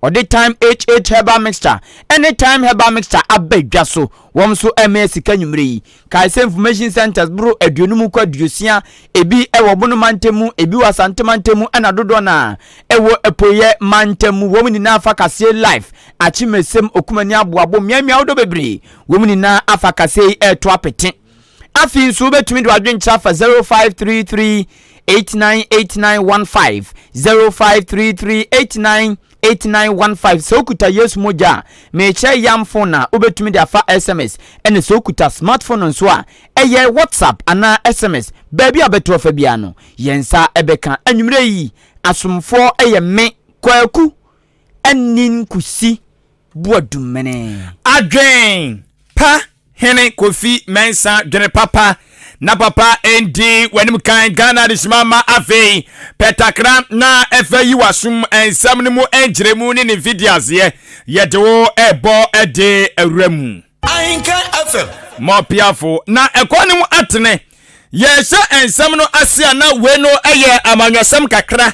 Ɔde Time HH Herbal Mixture ɛne Time Herbal Mixture aba dwa so. Wɔn nso ɛmɛyɛ sika nwummerɛ yi. Kae sɛ information centers boro 50 kɔ 60, ebi ɛwɔ Bono mantam mu, ebi wɔ Asante mantam mu, ɛna dodoɔ na ɛwɔ Apueɛ mantam mu. Wɔn nyinaa afa kaseɛ live akyemesɛm okumani aboabo mmeammea ahodoɔ bebree. Wɔn nyinaa afa kaseɛ yi ɛreto apete. Afei nso wobɛtumi de wadwenkyerɛ afa 0533 898915, 0533 898915. Sɛ wokuta Yesu Mogya a mekyerɛ yam phone a, wobɛtumi de afa SMS, ɛne sɛ wokuta smartphone nso a, ɛyɛ WhatsApp anaa SMS. Baabi a bɛto afa biara no, yɛn nsa ɛbɛka. Anwummerɛ yi asomfoɔ ɛyɛ me Kwaku ɛne Nkusi Boadumene. Adwen Pa Hene Kofi Mɛnsa, dwene papa na papa ndi w'anim kan. Ghana adesima ma afei pɛtakra na ɛfɛ yi w'asom nsɛm no mu nkyerɛmu ne ne mfitiaseɛ, yɛde wo ɛbɔ ɛde awura mu. Ahenka FM. Mɔpiafo na ɛkɔ ne mu atene. Yɛhyɛ nsɛm no ase a, na wei no ɛyɛ amanyɔsɛm kakra,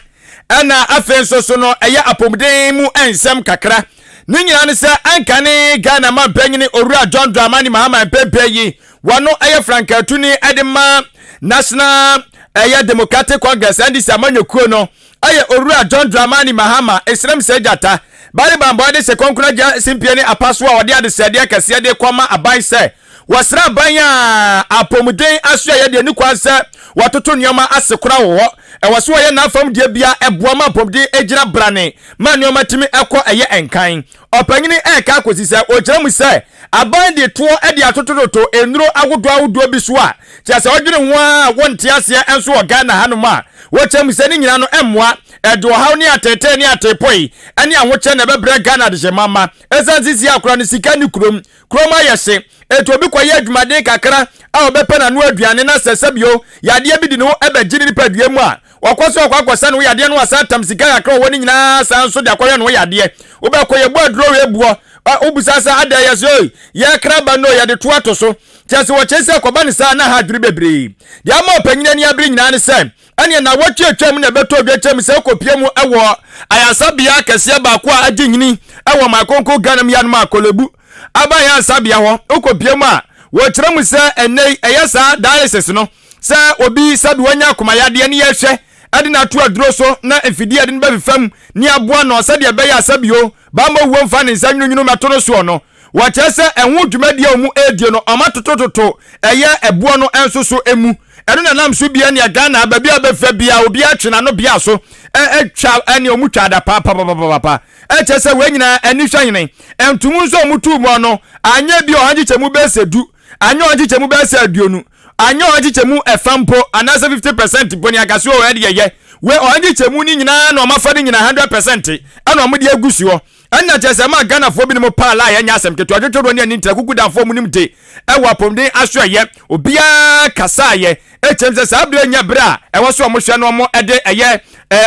ɛna afei nso so no ɛyɛ apɔmuden mu nsɛm kakra. Ne nyinaa ne sɛ anka ne Ghana ma mpanyini Owura John Dramani Mahama mpɛmpɛ yi, wɔno ɛyɛ frankatuni ɛde ma National ɛyɛ Democratic Congress, NDC amanyɔkuo no, ɛyɛ Owura John Dramani Mahama esrem sɛ gyata bale bambɔ de sɛ kɔnkɔn agya simpie ne apa so a ɔde adesrɛdeɛ kɛseɛ de kɔma aban sɛ wɔsrɛ aban a apɔmuden asoɛyɛ deɛ ne kwan sɛ wɔtoto nneɛma ase kora wɔ hɔ. Ɛwɔ so wɔyɛ n'afam deɛ bia ɛboa ma apɔmuden gyina brane ma nneɛma tumi ɛkɔ ɛyɛ nkan. Ɔpanyini ɛreka akɔsi sɛ ɔgyina mu sɛ aban de toɔ de atotototo nnuro ahodoɔ ahodoɔ bi so a kyerɛ sɛ ɔdwene ho a wɔnte aseɛ nso wɔ Ghana hanom a wɔkyerɛ mu sɛ ne nyinaa no mmoa, ɛde ɔhaw ne ateetee ne ateepɔi ne ahokyɛ na ɛbɛbrɛ Ghana adehyemma ma ɛsiane sisi akora no sika ne kurom kurom ayɛ hye. Eti obi kɔyɛ adwumaden kakra a ɔbɛpɛ n'ano aduane na sɛ sɛbio yadeɛ bi de ne ho ɛbɛgye ne nipadua mu a, wɔkɔ so akɔ akɔsa ne ho yadeɛ no, wasan tam sika kakra ɔwɔ ne nyinaa san nso de akɔyɛ ne ho yadeɛ. Wobɛkɔ yɛbɔ aduro wei boɔ, wobisa sɛ adɛn, yɛ sɛ oi yɛkra ba no yɛde to ato so. Kyerɛ sɛ wɔkyerɛ sɛ kɔba ne saa na ha adwene bebree. Deɛ ama ɔpanyin ani abere nyinaa ne sɛ ɛneɛ na wɔtwe atwa mu na ɛbɛtɔ dwa kyɛm sɛ wokɔpie mu ɛwɔ ayaresabea kɛseɛ baako a agye nyini ɛwɔ Makonko Ghana mu yanom a Korle-Bu aba ayaresabea hɔ. Wokɔpie mu a, wɔkyerɛ mu sɛ ɛnnɛ yi ɛyɛ saa dialysis no sɛ obi sɛbi wanya akomayadeɛ ne yɛhwɛ ɛde no ato aduro so na mfidie ɛde no bɛfefa mu ne aboa no sɛdeɛ ɛbɛyɛ a sɛbio bammɔ wuo mfa ne nsa nwununwunu mɛto no soɔ no, wɔkyerɛ sɛ ɛho dwumadie a wɔn ɛredie no, wɔn atotototo ɛyɛ ɛboɔ no nso so mu. Ɛno na nam so bia nea Ghana baabi a bɛfɛ bia obi atwe n'ano bia so ɛtwa ɛne wɔn twa ada paapapapapa. Ɛkyerɛ sɛ wɔn nyinaa ani hwɛ hene ntomu nso a wɔn tuu mu no anyɛ bi ɔha nkyekyɛmu bɛyɛ sɛ 10, anyɛ ɔha nkyekyɛmu bɛyɛ sɛ 20, anyɛ ɔha nkyekyɛmu ɛfa mpo anaasɛ 50% mpo ne akase wɔ ɛde yɛyɛ wei ɔha nkyekyɛmu ne nyinaa na wɔn afa ne nyinaa 100% ɛna wɔn de agu soɔ. Ɛnna kyerɛ sɛ ɛmaa Ghanafoɔ binom paa la a ɛnyɛ asɛm ketewa. Twetwedoɔ ne anintira kukudanfoɔ mu nim de ɛwɔ apɔmuden asoɛyɛ. Obiara kasaeɛ kyerɛm sɛ saa berɛ nyɛ berɛ a ɛwɔ sɛ wɔhwɛ na wɔde ɛyɛ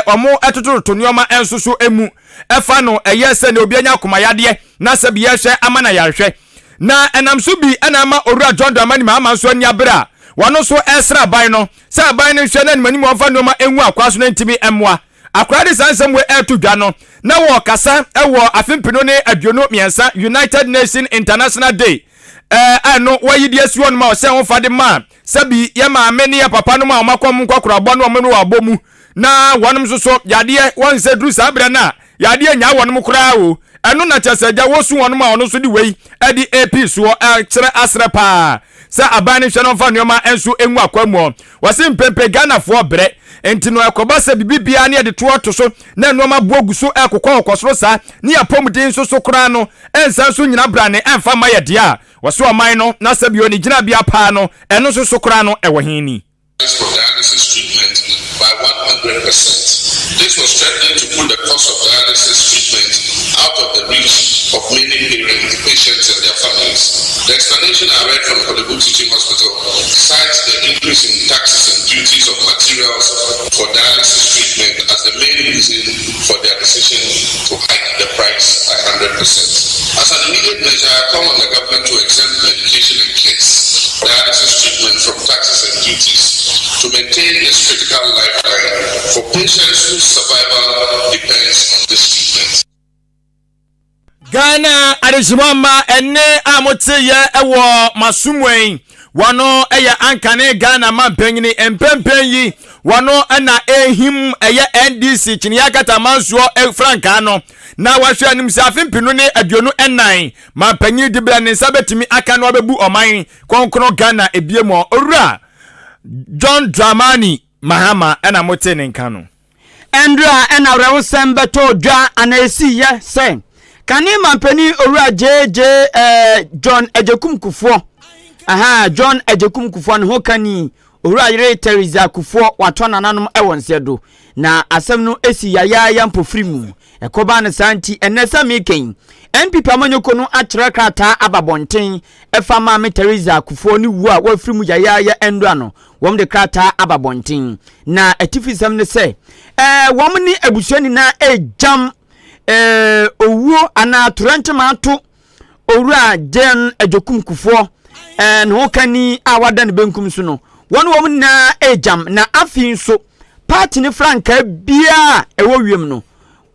wɔn totototo nneɛma nso so mu ɛfa no ɛyɛ sɛ ne obi anya akomayadeɛ na sɛ bi yɛhwɛ ama no ayarehwɛ. Na ɛnam so bi ɛna ama Owura John Dramani Mahama nso ani abere a wɔno nso ɛresrɛ aban no sɛ aban no nhwɛ na animanim wɔmfa nneɛma ngu akwaa so na ntumi mmoa. Akwadaa de saa nsɛm wei ɛreto dwa no, na wɔrekasa wɔ afe 2023 United Nations International Day a ɛno wɔayi de asi hɔnom a ɔhyɛ ho fa de maa sɛbi yɛ maame ne yɛ papa nom a wɔn akɔ wɔn nkɔkorabɔ ne wɔn ne wɔabɔ mu na wɔnom nso so yadeɛ wɔn sɛ duru saa berɛ no a yadeɛ nyaa wɔnom koraa o. Ɛno na kyerɛ sɛ agya wɔsu wɔnom a ɔno nso de wei de AP soɔ kyerɛ asrɛ paa sɛ aban no nhwɛ no mfa nneɛma nso ngu akwa mu. Wɔse mpempe Ghanafoɔ brɛ nti no ɛkɔba sɛ biribi biara ne yɛde toɔ to so na nneɛma boɔ gu so ɛkokɔ kɔ soro saa ne apɔmuden nso so koraa no ɛnsa nso nyina brane ɛmfa mma yɛ deɛ a wɔse ɔman no na sɛ bio ne gyinabea paa no ɛno nso so koraa no ɛwɔ he ni? For dialysis treatment by 100%. This was threatening to put the cost of dialysis treatment out of the reach of many parents, patients and their families. The explanation I read from Korle Bu Teaching Hospital cites the increase in taxes and duties of materials for dialysis treatment as the main reason for their decision to hike the price by 100%. As an immediate measure, I call on the government to exempt medication and kits, dialysis treatment from taxes and duties to maintain this critical lifeline for patients whose survival depends on this treatment. Ghana adehyema mma ɛnne a moteyɛ wɔ m'asomu yi, wɔno yɛ ankane Ghana mampanyini mpɛmpɛn yi, wɔno na ɛhim ɛyɛ NDC kyiniiɛ akatamansoɔ frankaa no, na wahwɛ anim sɛ afe mpenu ne 24 mampanyini diberɛ ne nsa bɛtumi aka no abɛbu ɔman kronkron Ghana ebiem. Owura John Dramani Mahama ɛna mote ne nka no. Ɛndra ɛna awerɛhosɛm bɛtɔɔ dwa anaa esiiyɛ sɛ kane mampanin Owura JJ eh, John Agyekum Kufuor, aha, John Agyekum Kufuor ne ho kani Owura yere Teresa Kufuor watɔ nananom ɛwɔ nsɛ do, na asɛm no esi yayaaya mpofiri mu. Ɛkɔbaa no saa nti ɛnnɛ sɛ meka yi, NPP amanyɔkuo no akyerɛ krataa aba bɔnten ɛfa Maame Teresa Kufuor ne wuo a wafiri mu yayaaya ɛndra no. Wɔn de krataa aba bɔnten. Na atifisɛm ne sɛ, ɛɛ wɔn ne abusua nyinaa ɛregyam ɛɛ owuo anaa torɛnkyɛm ato Owura Jane Agyekum Kufuor ɛɛ ne ho kani a wada ne benkum so no. Wɔn wɔn nyinaa ɛregyam. Na afei nso paati ne frankaa biara a ɛwɔ wiem no,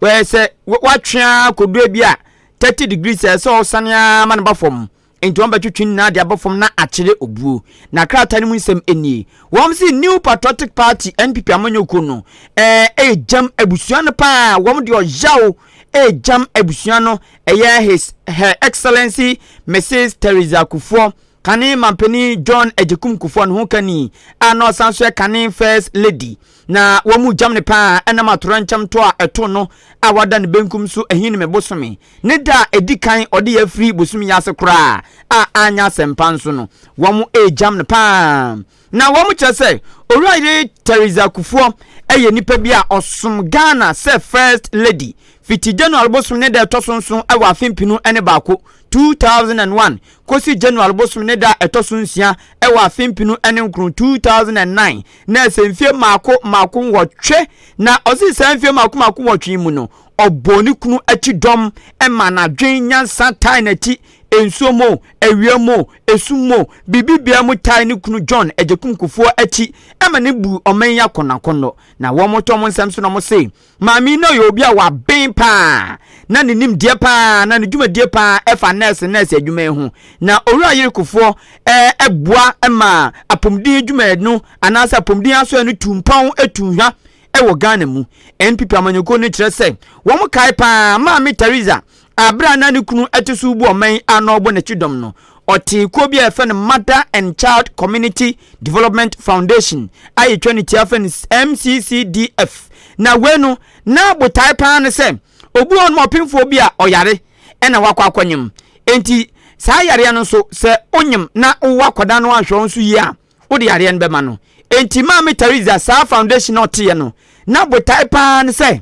wɔyɛ sɛ watwe ara kɔdua bi a 30 degrees ɛsɛ sɛ ɔsane ara ma no ba fam. Enti wɔbɛtwetwe ne nyinaa de aba fam na akyerɛ obuo. Na krataa no mu nsɛm nie. Wɔn se New Patriotic Party, NPP amanyɔkuo no, ɛregyam abusua no paa. Wɔn de ɔyaw ɛregyam abusua no. Ɛyɛ His Her Excellency Mrs. Teresa Kufuor, kane mampanin John Agyekum Kufuor ne ho kani a na ɔsan so yɛ kane First Lady. Na wɔn mu gyam no paa ɛnam atorɛnkyɛm to a ɛto no a wada ne benkum so Ahinime bosome ne da a ɛdi kan ɔde yɛ afiri bosome yi ase koraa a anyɛ asɛmpa nso no, wɔn regyam no paa. Na wɔn kyerɛ sɛ Owura Yere Theresa Kufuor yɛ nipa bi a ɔsom Ghana sɛ First Lady fiti January bosome ne da ɛtɔ so nson wɔ afe 2001, 2001, kɔsi January bosome ne da a ɛtɔ so nsia wɔ afe 2009, 2009, na ɛsɛ mfie mmaako mmaako nwɔtwe. Na ɔse saa mfie mmaako mmaako nwɔtwe yi mu no, ɔbɔɔ ne kunu akyi dɔm ma n'adwen nyansa tae n'akyi, nsuo mu, awia mu, esum mu, biribi biara mu tae ne kunu John Agyekum Kufuor akyi ma ne buu ɔman yi akɔnnɔakɔnnɔ. Na wɔn to wɔn nsɛm so na wɔn se, maame yi na ɔyɛ obi a waben paa, na ne nimdeɛ paa, na ne dwumadie paa ɛfa nɛɛse nɛɛse adwuma yi ho. Na Owura Yere Kufuor ɛboa ma apɔmuden adwuma no anaasɛ apɔmuden asoɛ no tu mpɔn tu hwa wɔ Ghana mu. NPP amanyɔkuo no kyerɛ sɛ wɔn kae paa Maame Theresa a berɛ a na ne kunu te so rebu ɔman a na ɔrebɔ n'akyi dɔm no, ɔtee kuo bi a yɛfrɛ no Mother and Child Community Development Foundation a yɛtwa ne tia frɛ no MCCDF. Na wei no, na botae paa ne sɛ obi wɔ hɔ nom ɔpemfoɔ bi a ɔyare ɛna wakɔ akɔnyem. Enti saa yareɛ no nso sɛ wonyem na wowɔ akwadaa no anhwɛ wo nso yie a, wode yareɛ no bɛma no. Enti Maame Teresa saa foundation na ɔteɛ no, na botae paa ne sɛ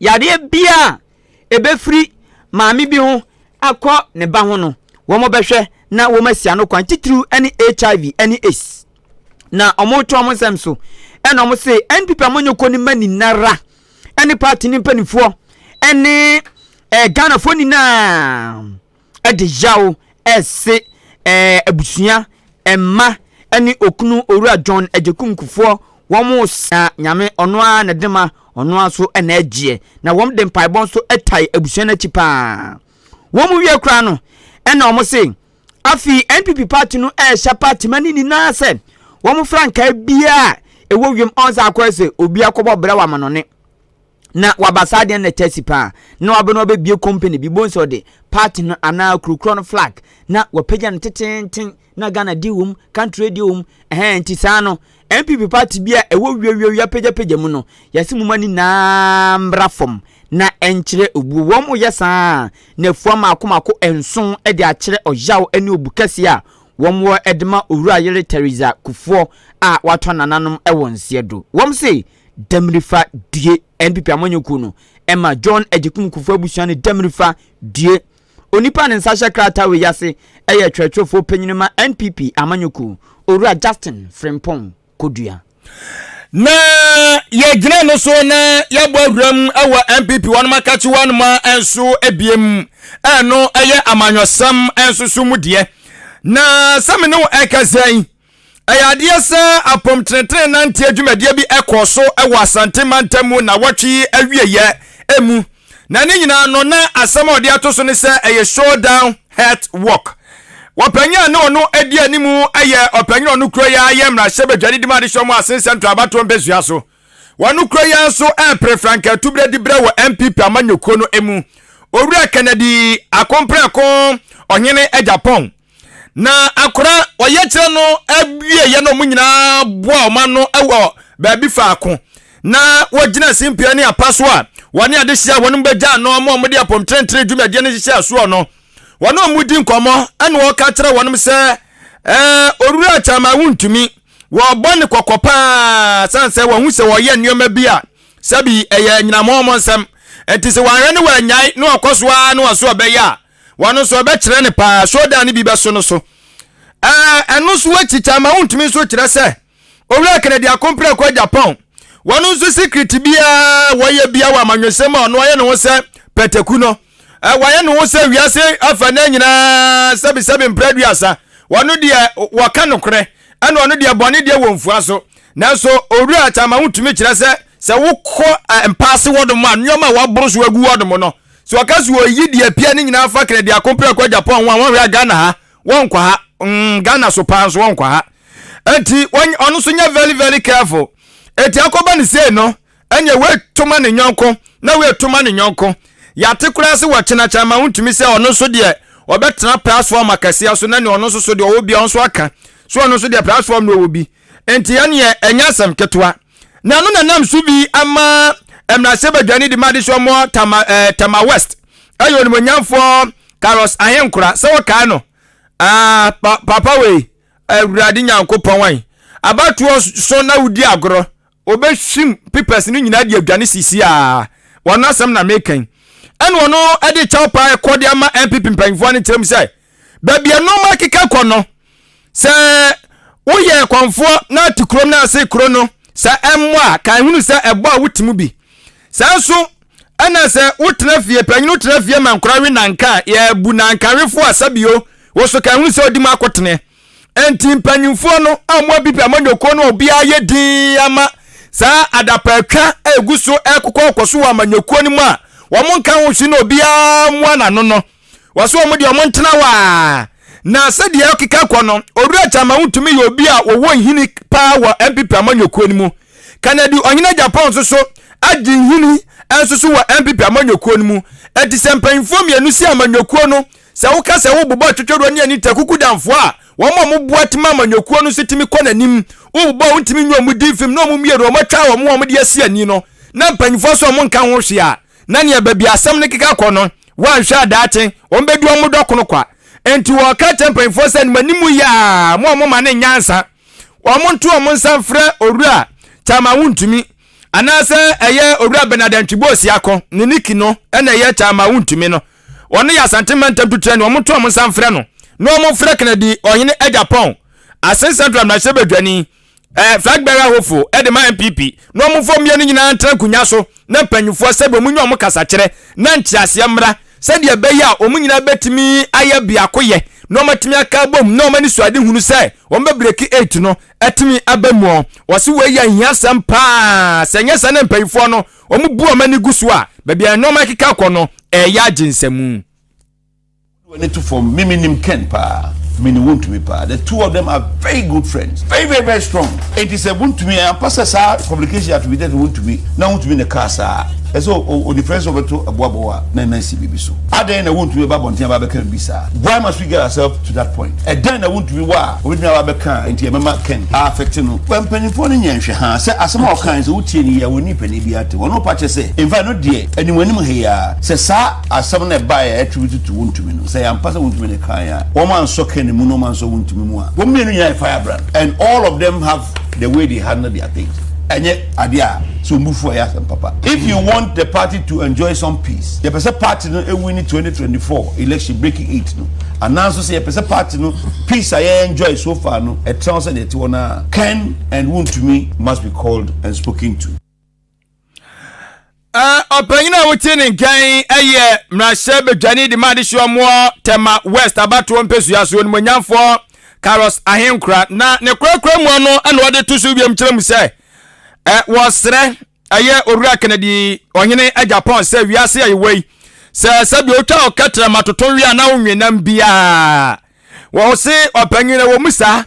yareɛ biara a ɛbɛfiri maame bi ho akɔ ne ba ho no, wɔbɛhwɛ na wɔasi ano kwan, titiriw ne HIV ne AIDS. Na wɔreto wɔn nsɛm so, ɛna wɔn se NPP amanyɔkuo no mma nyinara ne party no mpanimfoɔ ne eh, Ghanafoɔ nyinaa de yaw rese abusua, mma ne okunu Owura John Agyekum Kufuor wɔn sa Nyame ɔno ara na de ma ɔno ara nso na agyeɛ na wɔn de mpaebɔ nso tae abusua no akyi paa. Wɔn wie koraa no ɛna wɔn se afei NPP party no ɛrehyɛ party ma ne nyinaa sɛ wɔn frankaa biara ɛwɔ wiem ɔnsa akɔyɛ sɛ obi akɔbɔ brɛ wɔ amanɔne. Na waba saa deɛ na ɛtɛ paa na waba na wabɛbie company bi bonsa ɔde party no anaa kurokurɔ no flag na wapagya no tetenten na Ghana di wom country di wom ɛhɛn nti saa no NPP party bi a ɛwɔ wiawiawia pagyapagya mu no yɛse mo ma ne nyinaa mmra fam na ɛnkyerɛ obuo. Wɔn yɛ saa na afua mako mako nson de akyerɛ ɔyaw ne obu kɛseɛ a wɔn wɔ de ma Owura Yere Theresa Kufuor a watɔ nananom wɔ nseɛ do. Wɔn se Damirifa due. NPP amanyɔkuo no ma John Agyekum Kufuor abusua no Damirifa due. Onipa a ne nsa hyɛ krataa wei ase yɛ twerɛtwerɛfoɔ panyin ma NPP amanyɔkuo, Owura Justin Frimpong Kodua. Na yɛgyina no so na yɛabɔ awuram wɔ NPP wɔnom akakye wɔnom a nso ebiem ɛno ɛyɛ amanyɔsɛm nso so mu deɛ. Na sɛ me ne wo ɛkasa yi, Ɛyɛ adeɛ sɛ apɔmtenetene nanteɛ dwumadie bi kɔɔ so wɔ Asante mantam mu nnawɔtwe yi awieɛ mu. Na ne nyinaa no, na asɛm a ɔde ato so ne sɛ ɛyɛ showdown health walk. Ɔpanyin a na ɔno di anim yɛ ɔpanyin a ɔno kura yi ara yɛ mmarahyɛbadwani de ma adehyɛ mu Asen Central abatoɔ mpasua so. Wɔn kura yi ara nso repere frankaa tubrɛ dibrɛ wɔ NPP amanyɔkuo no mu. Owura Kennedy Akompreko Ɔhene Agyapong Na akora ɔyɛkyerɛ no awieeɛ na wɔn nyinaa boa wɔn ano wɔ baabi faako na wɔgyina simpia ne apa so a wɔne adehyeɛ a wɔn bɛgya ano ama wɔn de apɔmtenetene dwumadie no hyehyɛ soɔ no, wɔne wɔn di nkɔmmɔ ɛna wɔka kyerɛ wɔn sɛ ɛɛ owura Kyama wontumi wɔbɔ ne kɔkɔ paa sane sɛ wɔn ho sɛ wɔyɛ nneɛma bi a sɛbi ɛyɛ anyinamɔɔmɔ nsɛm nti sɛ wɔanhwɛ ne wɔanyae na wɔkɔ so ara na wɔso ɔbɛyɛ a Wɔn nso ɛbɛkyerɛ no paa, showdown no bi bɛso no so. Ɛɛ ɛno nso akyi kyɛ ma wontumi nso kyerɛ sɛ Owura Kennedy Akompreko Agyapong wɔn nso secret biara wɔyɛ bia wɔ amanyɔsɛm a ɔno ayɛ ne ho sɛ pɛtɛku no. Ɛ wɔayɛ ne ho sɛ wiase afa na nyinaa sɛbisɛbi mprɛduasa. Wɔn deɛ wɔka nokorɛ ɛna ɔno deɛ bɔne deɛ wɔ mfua so. Nanso Owura Kyama wontumi kyerɛ sɛ sɛ wokɔ mpaase wɔnom a nneɛma a wɔaboro so agu wɔnom no Sɛ ɔka sɛ ɔyi deɛ apia no nyinaa fa Kennedy Akompreko Agyapong ho a, wɔnhwɛ a Ghana ha, wɔnkɔ ha. Ghana so paa nso wɔnkɔ ha. Enti ɔno nso nyɛ very very careful. Enti akɔba ne sei no, ɛnyɛ wei to ma ne nyɔnko na wei to ma ne nyɔnko. Yɛate koraa sɛ wɔkyena kyɛn ma wontumi sɛ ɔno nso deɛ ɔbɛtena platform akɛseɛ so na ne ɔno nso so deɛ ɔwɔ bi ɔno nso aka. So ɔno nso deɛ platform no ɔwɔ bi. Enti ɛneɛ ɛnyɛ asɛm ketewa. Na ɛno na nam so bi ama mmarahyɛbadwani de ma adesoa Tama, eh, Tama West ɛyɛ onimonyamfoɔ Carlos Ahenkora sɛ wɔkae no ah, pa, papa wei awurade nyankopɔn wan abatoɔ so na wodi agorɔ obɛhwim papers no nyinaa de adwane sisi a wɔn asɛm na mekan ɛna ɔno de kyɛw paa ɛkɔ de ama NPP mpanyinfoɔ no kyerɛ mu sɛ baabi a nneɛma keka kɔ no Sɛ woyɛ kɔmfoɔ na te kurom na ase kuro no sɛ ɛmmɔ a, kan hunu sɛ ɛbɔ a wote mu bi. Saa nso ɛna sɛ wotena fie, panyin wotena fie ma nkora we nanka a, yɛbu nankawefoɔ a sɛbio wo so kan hunu sɛ odi mu akotene. Enti mpanyinfoɔ no a wɔn abibi amanyɔkuo no a obiara yɛ din ama saa adapaatwa a egu so ɛkokɔ kɔ so wɔ amanyɔkuo no mu a wɔn nka ho hwee na obiara mua n'ano no, Wɔse wɔn deɛ wɔn ntena hɔ aa. Na sɛdeɛ ɛkeka kɔ no, Owura Kyama wontumi yɛ obi a wɔwɔ nhini paa wɔ NPP amanyɔkuo no mu. Kennedy Ɔhene Agyapong nso so agye nhini nso so wɔ NPP amanyɔkuo no mu. Enti sɛ mpanyinfoɔ mmienu si amanyɔkuo no, sɛ woka sɛ wobobɔ Twetweroɔ ne Anita Kukudamfoɔ a, wɔn a wɔboa tumi amanyɔkuo no nso tumi kɔ n'anim. Wobobɔ a wontumi nyɛ wɔn din mfim na wɔn mmienu wɔatwa wɔn a wɔde asi ani no, na mpanyinfoɔ nso wɔn nka ho hwee a, na nea baabi asɛm no keka kɔ no, wɔanhwɛ a daakye wɔbɛdi wɔn dɔ kono kwa. Enti wɔka kyerɛ mpanyimfoɔ sɛ, Mo anim yɛ a, mo a moma no nyɛ ansa. Wɔnto wɔn nsa mfrɛ Owura Kyama Wontumi, anaasɛ ɛyɛ Owura Bernard Antwi Boasiako, ne Niki no na ɛyɛ Kyama Wontumi no. Ɔno yɛ Asante mantam tutrani, wɔnto wɔn nsa mfrɛ no, na wɔmfrɛ Kennedy Ɔhene Agyapong, Asen Central mmarahyɛbadwani. Eh, flag bearer hopeful de ma NPP na wɔn mfa mmienu nyinaa ntena nkonnwa so na mpanyinfoɔ sɛbi wɔn nyɛ wɔn kasakyerɛ na nteaseɛ mmra sɛdeɛ ɛbɛyɛ a wɔn nyinaa bɛtumi ayɛ biako yɛ na wɔn atumi aka abom na wɔn ani so ade hunu sɛ wɔn bɛ breki 8 no atumi aba mu. Wɔsi wei yɛ ahiasɛm paa, sɛ nyɛ saa na mpanyinfoɔ no wɔn bu wɔn ani gu so a, baabi a nneɛma keka kɔ no ɛyɛ agye nsamu. Wode w'ani to fam, me menim Ken paa, menim Wontumi paa, the two of them are very good friends, very very very strong, enti sɛ Wontumi, ɛyɛ ampa sɛ saa publication attributed to Wontumi, na Wontumi na ɛkaa saa a, ɛsɛ sɛ onifirani sɛ ɔbɛto ɛboa bɔ a na ɛnan si biribi so. Adɛn na Wontumi bɛba abɔnten aba abɛka biribi saa? Why must we get ourselves to that point? Ɛdɛn na Wontumi wɔ a obetumi aba abɛka a enti ɛbɛma Ken a affect no? Mpanyinfoɔ no nyɛ nhwɛhaa sɛ asɛm a ɔkae no sɛ wotie no yie a wɔnni panin biara atɛm, ɔno pa kyɛ sɛ, in fact ɛno deɛ anim anim ha yi ara sɛ saa Asɛm no a ɛbae a attribute to Wontumi no, sɛ ɛyɛ ampa sɛ Wontumi na ɛkae a, wɔn ansɔ Kenny mu na wɔn ansɔ Wontumi mu a, wɔn mmienu nyinaa yɛ firebrand and all of them have the way they handle their things. Ɛnyɛ adeɛ a sɛ wɔn bo fu a ɛyɛ asɛm papa. If you want the party to enjoy some peace, yɛpɛ sɛ party no wini 2024 election breaking eight no, anaa nso sɛ yɛpɛ sɛ party no peace a yɛ enjoy so far no ɛtra hɔ sɛdeɛ ɛte hɔ no a, Ken and Wontumi must be called and spoken to. Ɔpanyin a wotie ne nkan yɛ mmarahyɛ badwani de ma adehyeɛ ɔmoɔ Tema West abatoɔ mpɛsua so onimonyamfoɔ Carlos Ahenkora na ne korakora mu no na ɔde to so wiem kyerɛ mu sɛ wɔsrɛ ɛyɛ Owura Kennedy Ɔhene Agyapong sɛ wiase a yɛwɔ yi, sɛ sɛbi otwa ɔkɛtrɛma toto we a na wonwe nam biara. Wɔse ɔpanyin na wɔ mu saa,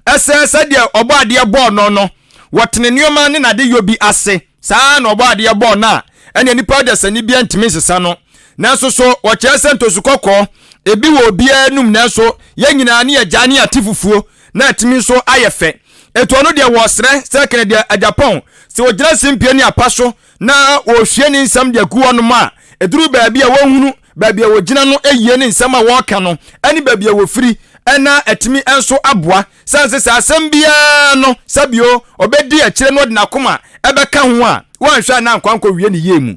ɛsɛ sɛdeɛ ɔbɔ adeɛ bɔɔ no no, wɔtene nneɛma ne n'adeyɔ bi ase. Saa ara na ɔbɔ adeɛ bɔɔ no a, ɛnneɛ nipa dasani biara ntumi nsesa no. Nanso so wɔkyerɛ sɛ ntosu kɔkɔɔ ebi wɔ obiara anum nanso yɛn nyinaa ne yɛgyaa ne yɛate fufuo na atumi nso ayɛ fɛ. Enti ɔno deɛ wɔsrɛ sɛ Kennedy Agyapong sɛ ɔgyina simpie ne apa so na ɔrehwie ne nsɛm de agu hɔnom a, ɛduru baabi a wɔnhunu baabi a wɔgyina no yie ne nsɛm a wɔreka no ne baabi a wɔfiri na atumi nso aboa. Sane sɛ sɛ asɛm biara no sɛbio ɔbɛdi akyire na ɔde n'akoma ɛbɛka ho a, wanhwɛ a na ankɔ ankɔwie ne yie mu.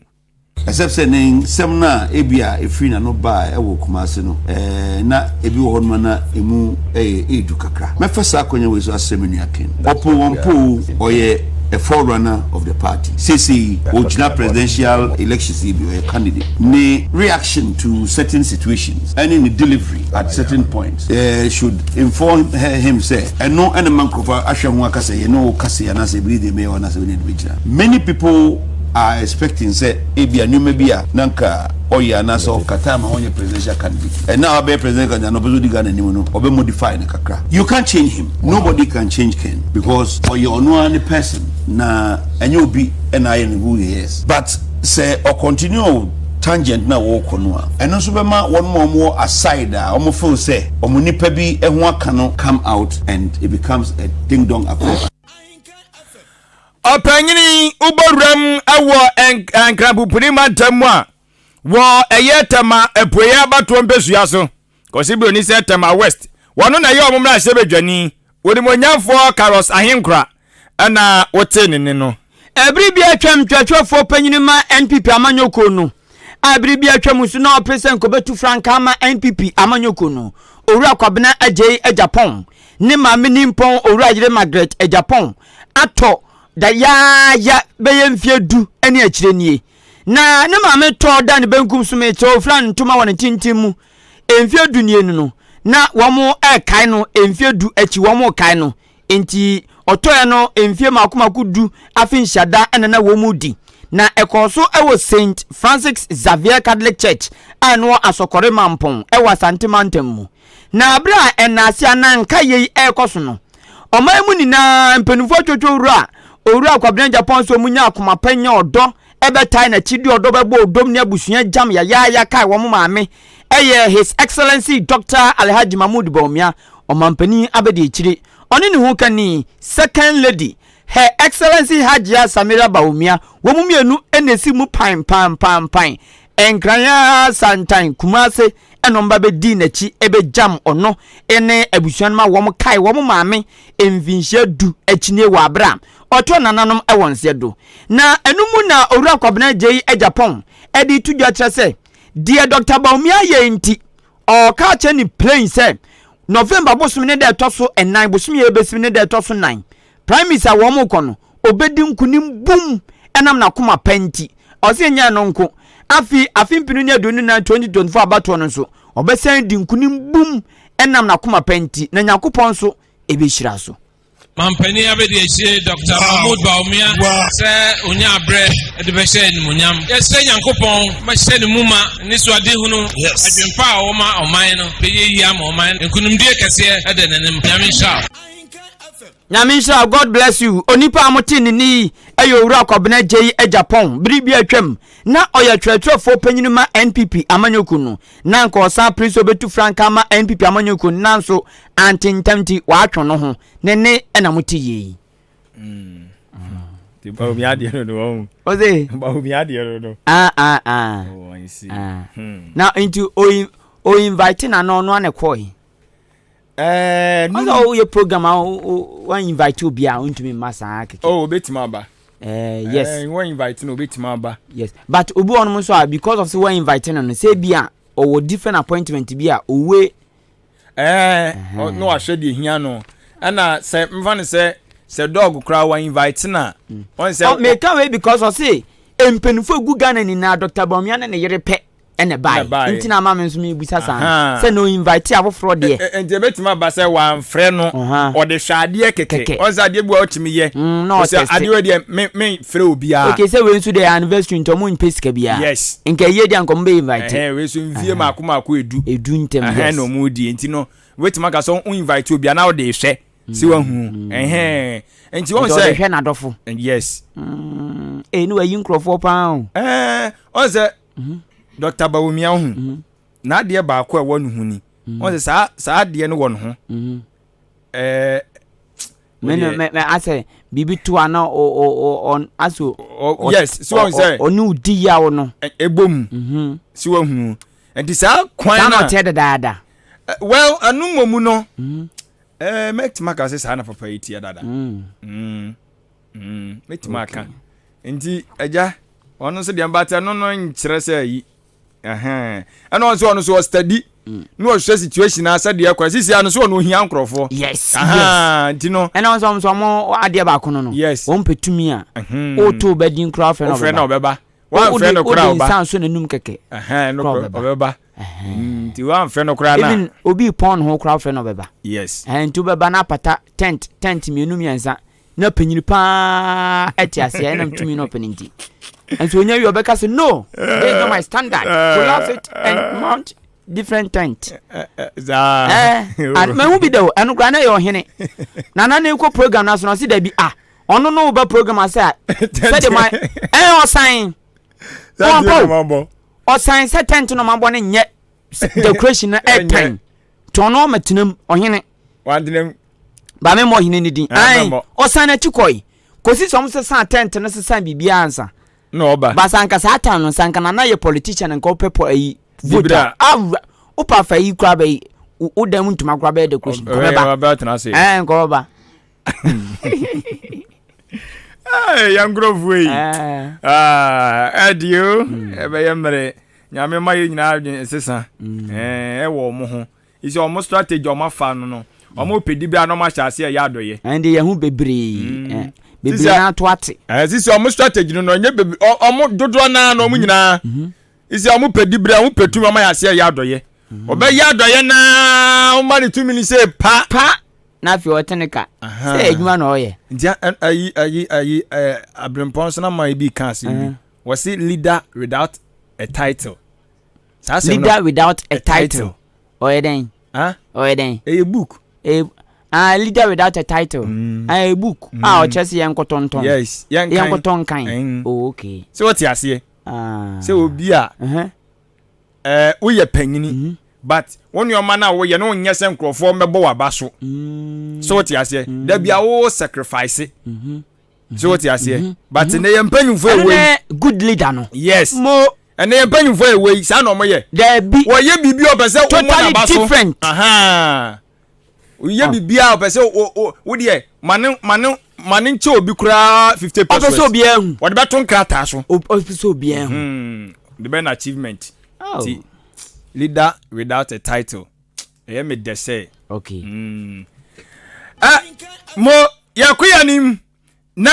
Except sɛ ne nsɛm no a ebia ɛfiri n'ano baa ɛwɔ Kumasi no, eh, na ebi wɔ hɔnom a na emu yɛ edu kakra. Mɛfa saa akwannya wei so asrɛ me nua Ken. Ɔpo wɔn po o, ɔyɛ a forerunner of the party. Seesei ɔgyina presidential elections yi bi, ɔyɛ candidate. Ne reaction to certain situations ɛne ne delivery at certain points eh, should inform him sɛ ɛno na ɛma nkurɔfoɔ ahwɛ ho aka sɛ yɛne wo ka sei anaasɛ yɛbɛdi deɛ ɛbɛyɛ hɔ anaasɛ yɛne no bɛgyina. Many people are expecting sɛ ebia nneɛma bi a na nka ɔyɛ anaasɛ ɔka time a ɔnyɛ presidential candidate, ɛnna a wabɛyɛ presidential candidate na ɔpɛ sɛ ɔdi Ghana anim no, ɔbɛ modify no kakra. You can't change him. Nobody can change Ken because ɔyɛ ɔno ara ne person na ɛnyɛ obi na ayɛ no who he is. But sɛ ɔ continue tangent no a wɔrekɔ no a, ɛno nso bɛma wɔn a wɔwɔ aside a wɔn feel sɛ wɔn nipa bi ho aka no come out and it becomes a ding dong affair. Ɔpanyin wobɔ wuram wɔ Nkrampopini mantam mu a wɔ ɛyɛ Tema apueɛ abatoɔ mpɛsua so. Kɔsi Broni sɛ Tema West. Wɔno na ɛyɛ wɔn mmarahyɛbadwani, Onimuonyamfoɔ Carlos Ahenkora ɛna wotee ne nne no. Bere bi a atwam twerɛtwerɛfoɔ panyin ma NPP amanyɔkuo no a bere bi atwam nso na ɔpere sɛ nka ɔbɛtu frankaa ama NPP amanyɔkuo no, Owura Kwabena Agyei Agyapong ne maame nimpɔn Owura Yere Margaret Agyapong atɔ da yaaya bɛyɛ mfeɛ du ne akyire nie. Na ne maame tɔɔ da ne benkum so mekyerɛ ofira ne ntoma wɔ ne tenten mu mfeɛ du nie no no na wɔn ɛrekae no mfeɛ du akyi wɔn rekae no. Enti ɔtɔeɛ no mfeɛ mako mako du afe nhyiada na na wɔn redi. Na ɛkɔɔ so wɔ Saint Francis Xavier Catholic Church a ɛno wɔ Asɔkɔre Mampong wɔ Asante Mantam mu. Na berɛ a ɛnaase anaa nkaeɛ yi rekɔ so no, ɔman mu nyinaa mpanimfoɔ atwotwo wura Owura Kwabena Agyapong sɛ wɔnya akoma pa nya ɔdɔ bɛtae n'akyi de ɔdɔ bɛbɔ ɔdɔm ne abusua gyam yayaaya kae wɔn maame ɛyɛ His Excellency Doctor Alhaji Mahmood Bawumia Ɔmanpanin abadiakyiri, ɔne ne hokani, Second Lady, Her Excellency Hajia Samira Bawumia, wɔn mmienu na esi mu pan pan pan pan, Nkran ara Santan, Kumase na wɔn ba bɛdii n'akyi bɛgyam ɔno ne abusua no ma wɔn kae wɔn maame mfinhyia du akyinie wɔ abere a ɔtɔ nananom wɔ nseɛ do. Na ɛno mu na Owura Kwabena Agyei Agyapong de to dwa kyerɛ sɛ deɛ Dɔkta Bawumia yɛ nti Ɔka akyerɛ no plain sɛ November bosome ne da ɛtɔ so nnan, bosome a ɛbɛsim ne da ɛtɔ so nnan, primaries a wɔn rekɔ no, ɔbɛdi nkunim bum ɛnam n'akoma pa nti. Ɔse ɛnyɛ ɛno nko, afei afe mpenu ne 24, 2024 abatoɔ no nso, ɔbɛsan adi nkunim bum ɛnam n'akoma pa nti, na Nyankopɔn nso ɛbɛhyira so. Mampanin abadiakyire Dɔkta Mahmood Bawumia sɛ ɔnya abrɛ de bɛhyɛ animuonyam. Yɛsrɛ Nyankopɔn ma hyɛ ne mu ma ne suadehunu, adwempa a ɔwɔ ma ɔman no bɛyɛ yie ama ɔman no. Nkunimdie kɛseɛ da n'anim. Nyame nhyira wo. Nyame nhyira wo God bless you. Onipa a mote ne nne yi yɛ Owura Kwabena Agyei Agyapong. Bere bi atwam na ɔyɛ twerɛtwerɛfoɔ panyin ma NPP amanyɔkuo no. Na anka ɔsan pere sɛ ɔbɛtu frankaa ama NPP amanyɔkuo no nanso ante ntɛm nti wɔatwe no ho. Ne nne na mote yie yi. Mm. Ti Bawumia adeɛ no no wɔn. Ɔse. Bawumia adeɛ no no. Ah ah ah. Oh, I see. Ah. Hmm. Na nti o o invite na no ɔno ana kɔe. Ɛɛ. Ɔsɛ ɔyɛ program a wɔn invite obi a ɔntumi mma saa kɛkɛ. Oh, obetumi aba. Eh, yes. Eh, wɔn invite no obetumi aba. Yes, but obi wɔn nso a because of say wɔn invite no no sɛ bi a ɔwɔ different appointment bi a owe. Ɛɛ, na wahwɛ deɛ hia no ɛna sɛ nfa no sɛ sɛ dɔg koraa wɔn invite na. Wɔn sɛ. Ɔ meka wei because ɔse mpanyinfo egu Ghana nyinaa Dr. Bawumia ne ne yere pɛ. Ɛna ɛbaeɛ. Nti na ama me nso mebisa saa no. Sɛ na ɔinvite afoforɔ deɛ. Nti ɛbɛtumi aba sɛ wamfrɛ no, ɔde hwɛ adeɛ kɛkɛ. Ɔn sɛ adeɛ bi wɔ a ɔtumi yɛ. Na ɔtɛste. Adeɛ wei deɛ me memfrɛ obiara. Okay, sɛ wei nso deɛ anniversary nti ɔmo mpɛ sika biara. Yes. Nka ɛyie deɛ anka ɔmo bɛ invite. Ɛhɛn, wei nso mfie mmaako mmaako edu. Edu ntɛm, yes. Ɛhɛn na ɔmo die nti no, wobɛtumi aka sɛ wo invite obiara na wode rehwɛ. Si wahu. Ɛhɛn. Nti wɔn sɛ. Ɔde hwɛ n'adɔfo. Yes. Ee ne wayi nkurɔfoɔ paa o. Ɛɛ wɔn sɛ. Dr. Bawumia ho. N'adeɛ baako a ɛwɔ ne ho ni. Wɔn sɛ saa saa adeɛ no wɔ ne ho. Ɛɛ. Mɛ mɛ mɛ asɛ biribi to a na ɔ ɔ ɔ ɔ aso. Yes si wɔn sɛ. Ɔne odi yaw no. Ɛbɔ mu. Si wɔn hu. Nti saa kwan na. Saa na ɔteɛ dadaada. Well ɛnu mɔmu no. Ɛɛ mɛtumi aka sɛ saa na papa yi teɛ dada. Mm. Mm. Mm. Mɛtumi aka. Nti agya ɔno nso deɛ mbata no no nkyerɛ sɛ ayi. Ɛhɛn. Ɛna ɔno nso ɔno nso ɔstadi. Mm. Na ɔhwɛ situation a sɛdeɛ ɛkɔ. Sisi ano nso ɔno ohia nkorɔfoɔ. Yes. Yes. Nti no. Ɛna ɔno nso ɔmo nso ɔmo adeɛ baako no no. Yes. Wɔn pɛ tumi a. Ɔɔto bɛ din koraa ɔfrɛ na ɔbɛba. Ɔfrɛ na ɔbɛba. Wamfrɛ no koraa ɔba. Wode nsa nso n'anum kɛkɛ. Ɛhɛn no kora ɔbɛba. Mm, nti wamfrɛ no koraa na. Even obi pɔn ho koraa ɔfrɛ no ɔbɛba. Yes. Ɛhɛn nti wobɛba na apata tent tent mmienu mmiɛnsa na panyin paa ɛte aseɛ ɛnam tumi na ɔpɛ ne nti. Nso onya wie ɔbɛka sɛ no this is not my standard collapse it and mount different tent. Saa. Ɛɛ mahu bi da o ɛno koraa na ɛyɛ ɔhene. Nana ne kɔ program na so na ɔsi dabi ah. Ɔno no woba program ase a sɛde ma ɛn ɔsan ɔbɔ ɔsan sɛ tent no mabɔ no nyɛ decoration no ɛtan nti ɔno ɔma tenam ɔhene ba me mmɔ ɔhene no din ɛn ɔsan n'akyi kɔe kɔsi sɛ ɔmo sesa tent no sesa biribiara ansa na ɔba basa nka saa tan no nsa nka nana yɛ politician nka ɔpɛ pɔ ayi vote a awura wopɛ afa yi koraa bɛyi wo dan mu ntoma koraa bɛyɛ decoration nkɔbɛba ɛn nkɔbɛba yɛn nkurɔfoɔ yi ɛdeɛ o ɛbɛyɛ mmerɛ nyame ma yɛ nyinaa adwene nsesa ɛwɔ ɔmo ho sɛ ɔmo strategy ɔmo afa no no ɔmo pɛ di bi a na ɔmo ahyɛ ase ɛyɛ adɔyɛ. Ɛnde yɛn ho bebree bebree naa to ate. Sisi ɔmo strategy no no ɛnyɛ bebree ɔmo dodoɔ naa na ɔmo nyinaa sisi ɔmo pɛ di bere ɔmo pɛ tumi ɔmo ayɛ ase ɛyɛ adɔyɛ ɔbɛyɛ adɔyɛ naa ɔmo ma ne tumi ni sɛ pa. Pa na afei ɔte ne ka sɛ adwuma na ɔyɛ. Nti ayi ayi ayi ɛɛ abirempɔn so na maa ebi ka asɛm bi mhm. wɔsi leader without a title. Saa asɛm no leader without a title ɔyɛ dɛn. Ɔyɛ dɛn. Ɛyɛ book. Ɛyɛ ah leader without a title. Mm. Ah, ɛyɛ book mm. a ɔkyerɛ sɛ yɛn nkɔtɔ ntɔn. Yes yɛn kan yɛn nkɔtɔ nkan. Mm. Oh okay. Sɛ wɔte aseɛ. Ah. Sɛ obi a. Uh -huh. Eh, woyɛ panyini mhm. but wo nneɛma no a woyɛ no wonyɛ sɛ nkurɔfoɔ mmɛbɔ w'aba so mm. so wote aseɛ mm. da bia wo sacrifice mhm. so wote aseɛ mhm. but ne yɛ mpanyimfoɔ ɛwɔ yi good leader no yes mo ɛnɛ yɛ mpanyimfoɔ ɛwɔ yi saa na ɔmo yɛ daabi wɔyɛ biribi ɔpɛ sɛ wɔn n'aba so totally different Oyɛ ah. biribiara ɔpɛ sɛ wo wo deɛ ma ne ma ne ma ne nkyɛ obi koraa 50 percent. Ɔpɛ sɛ obiara hu. Wɔde bɛto nkrataa so. Ɔpɛ sɛ obiara hu. Hmm. De bɛ na achievement. Oh. Ti leader without a title. Ɛyɛ me dɛ sɛ. Okay. Mm. Eh, mo yɛko yɛ nim. Na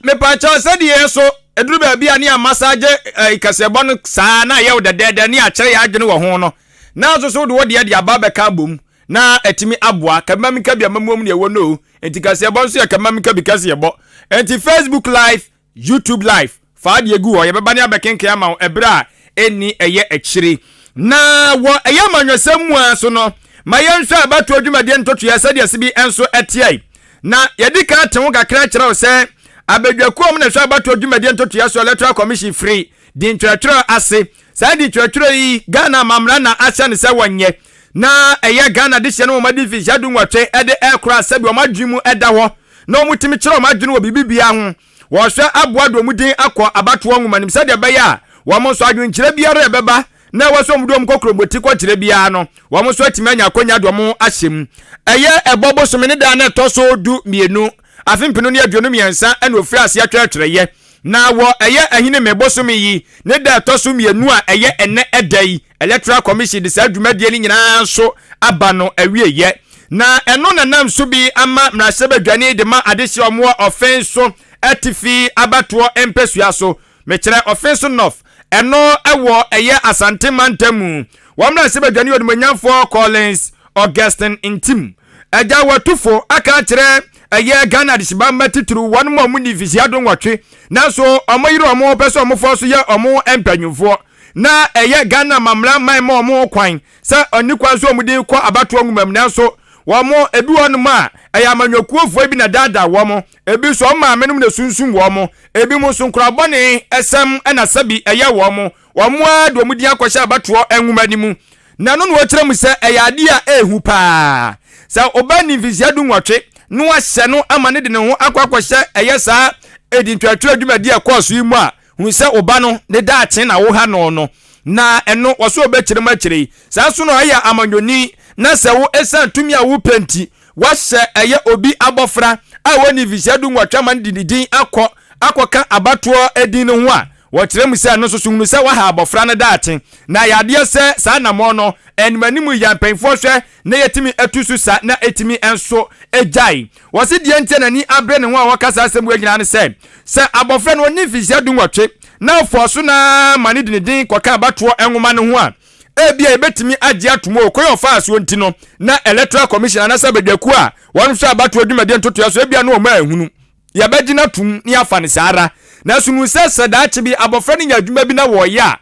mepakyɛw sɛdeɛ yɛn nso ɛduru baabi a ne amasaagye eh, kaseɛbɔ no saa na ayɛ wo dɛdɛɛdɛ ne akyerɛ yɛn adwene wɔ ho no, na nso so wode wo deɛ de aba abɛka abom na atumi aboa. Kabima mi kabi amamuom ne ɛwɔ no o. Enti kaseɛbɔ nso yɛ kabima mi kabi kaseɛbɔ. Enti Facebook live, YouTube live, Fa adeɛ gu hɔ, yɛbɛba ne abɛkenkan ama wo ɛberɛ a ɛnni ɛyɛ akyire. Na wɔ ɛyɛ amanyɔsɛm mu ara nso no, ma yɛnhwɛ abatoɔ dwumadie ntotoeɛ sɛdeɛ se bi nso ɛteɛ. Na yɛdi kan ate ho kakra kyerɛ wo sɛ abadwakuo a wɔn na ɛhwɛ abatoɔ dwumadie ntotoeɛ so Electoral Commission firi di ntwerɛtwerɛ ase. Saa di ntwerɛtwerɛ yi Ghana amammara na ahyɛ no sɛ wɔnyɛ. Na ɛyɛ Ghana dehyeɛ no wɔn adi mfinhyia dunwɔtwe de rekora sɛdeɛ wɔn adwene mu da hɔ na wɔtumi kyerɛ wɔn adwene wɔ biribi biara ho. Wɔrehwɛ aboa de wɔn din akɔ abatoɔ nwoma no mu sɛdeɛ ɛbɛyɛ a wɔn nso adwenkyerɛ biara a ɛbɛba na ɛwɔ sɛ wɔde wɔn kɔ kuroboti kɔkyerɛ biara no, wɔn nso atumi anya akwanya de wɔn ahyɛ mu. Ɛyɛ ɛbɔ bosome ne da a na ɛtɔ so 12, afe 2023 na wɔfiri aseɛ twerɛtwerɛeɛ. Na wɔ ɛyɛ Ahinime bosome yi ne da a ɛtɔ so mmienu a ɛyɛ ɛnnɛ ɛda yi, Electoral Commission de saa dwumadie no nyinaa nso aba no awieɛ. Na ɛno na nam so bi ama mmarahyɛbadwani de ma adehyeɛ a wɔwɔ Ɔfenso Atifi abatoɔ mpasua so, mekyerɛ Ɔfenso North, Ɛno wɔ ɛyɛ Asante mantam mu. Wɔn mmarahyɛbadwani Onimuonyamfoɔ Collins Augustine Ntim Agya Watufo aka akyerɛ ɛyɛ Ghana adehyeba mma titiriw wɔn a wɔn nni mfirihyia dunwɔtwe nanso wɔn yere wɔn pɛ sɛ wɔn fɔ so yɛ wɔn mpanyinfoɔ na ɛyɛ Ghana amammerɛ man ma wɔn kwan sɛ ɔnni kwan sɛ wɔn din kɔ abatoɔ nwoma mu nanso wɔn ebi wɔ nom a ɛyɛ amanyɔkuofoɔ bi na daadaa wɔn ebi nso wɔn maame nom na esunsum wɔn ebi mo nso nkora bɔne ɛsɛm ɛna sɛbi ɛyɛ wɔn wɔn ara de wɔn din akɔhyɛ abatoɔ nwoma no mu na ɛno na wɔkyerɛ mu sɛ ɛyɛ adeɛ a ɛɛhu paa sɛ ɔbaa ni mfirihyia 18 na wahyɛ no ama ne de ne ho akɔ akɔhyɛ ɛyɛ saa edintwerɛtwerɛ dwumadi a ɛkɔɔ so yi mu a hunu sɛ ɔba no ne daakye na woha no no na ɛno wɔso ɔbɛkyerɛ mu akyire yi saa nso na ɔyɛ amanyɔni na sɛ wo ɛsiane tumi a wopɛ nti wahyɛ ɛyɛ obi abɔfra a wɔnni mfirihyia 18 ama no de ne din akɔ akɔka abatoɔ edin no ho a wɔkyerɛ mu sɛ ɛno nso so hunu sɛ waha abɔfra no daakye na ɛyɛ adeɛ sɛ saa anammɔn no anim anim yɛ mpanyinfoɔ hwɛ na yɛtumi atu so sa na ɛtumi nso gyae. Wɔse deɛ nti a n'ani abere ne ho a wɔka saa asɛm wei nyinaa ne sɛ, sɛ abɔfra no ɔnni mfirihyia 18 na ɔfɔɔ so na ma ne de ne din kɔka abatoɔ nwoma no ho a, ebia yɛbɛtumi agye atom o, kwan a ɔfaa soɔ nti no, na Electoral Commission anaasɛ abadwakuo a wɔhwɛ abatoɔ dwumadie ntotoeɛ so ebia na wɔn anhunu. Yɛbɛgye no atom na yɛafa no saa ara. Nanso hu sɛ sɛ daakye bi abɔfra no nya adwuma bi na wɔreyɛ a,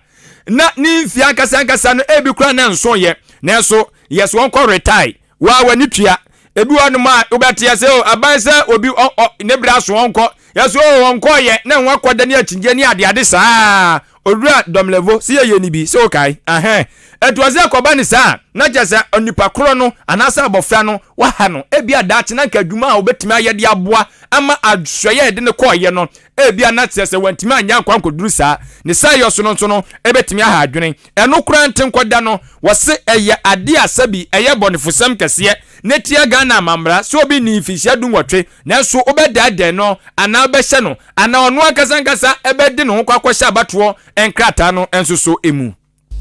na ne mfeɛ ankasa ankasa no ebi koraa na ɛnsoeɛ. Nanso yɛ sɛ wɔnkɔ retae. Wo a w'ani tua. Ebi wɔ hɔnom a wobɛte ase o, aban sɛ obi ɔ ɔ ne berɛ aso ɔnkɔ. Yɛ so o ɔnkɔɔyɛ na ɛho akɔda ne akyinnyɛ ne adeade saa. Owura Domlevo, sɛ yɛyɛ no bi, sɛ wokae? Ahɛn. Ɛnti ɔsɛ ɛkɔba no saa a, na kyerɛ sɛ onipa korɔ no anaasɛ abɔfra no, waha no. Ebia daakye na anka adwuma a obetumi ayɛ de aboa ama asoɛeɛ a yɛde no kɔeɛ no, ebia na kyerɛ sɛ wantumi anyɛ ankɔ ankɔduru saa. Ne saayɔ so no nso no, ebetumi aha adwene. Ɛno koraa nte nkɔda no, wɔse ɛyɛ adeɛ a sɛbi ɛyɛ bɔnefosɛm kɛseɛ na ɛtia Ghana amammara sɛ obi nnii mfinhyia dunwɔtwe nanso wobɛdɛɛdɛɛ no anaa wobɛhyɛ no anaa ɔno ankasa ankasa bɛde ne ho kɔ akɔhyɛ abatoɔ nkrataa no nso so mu.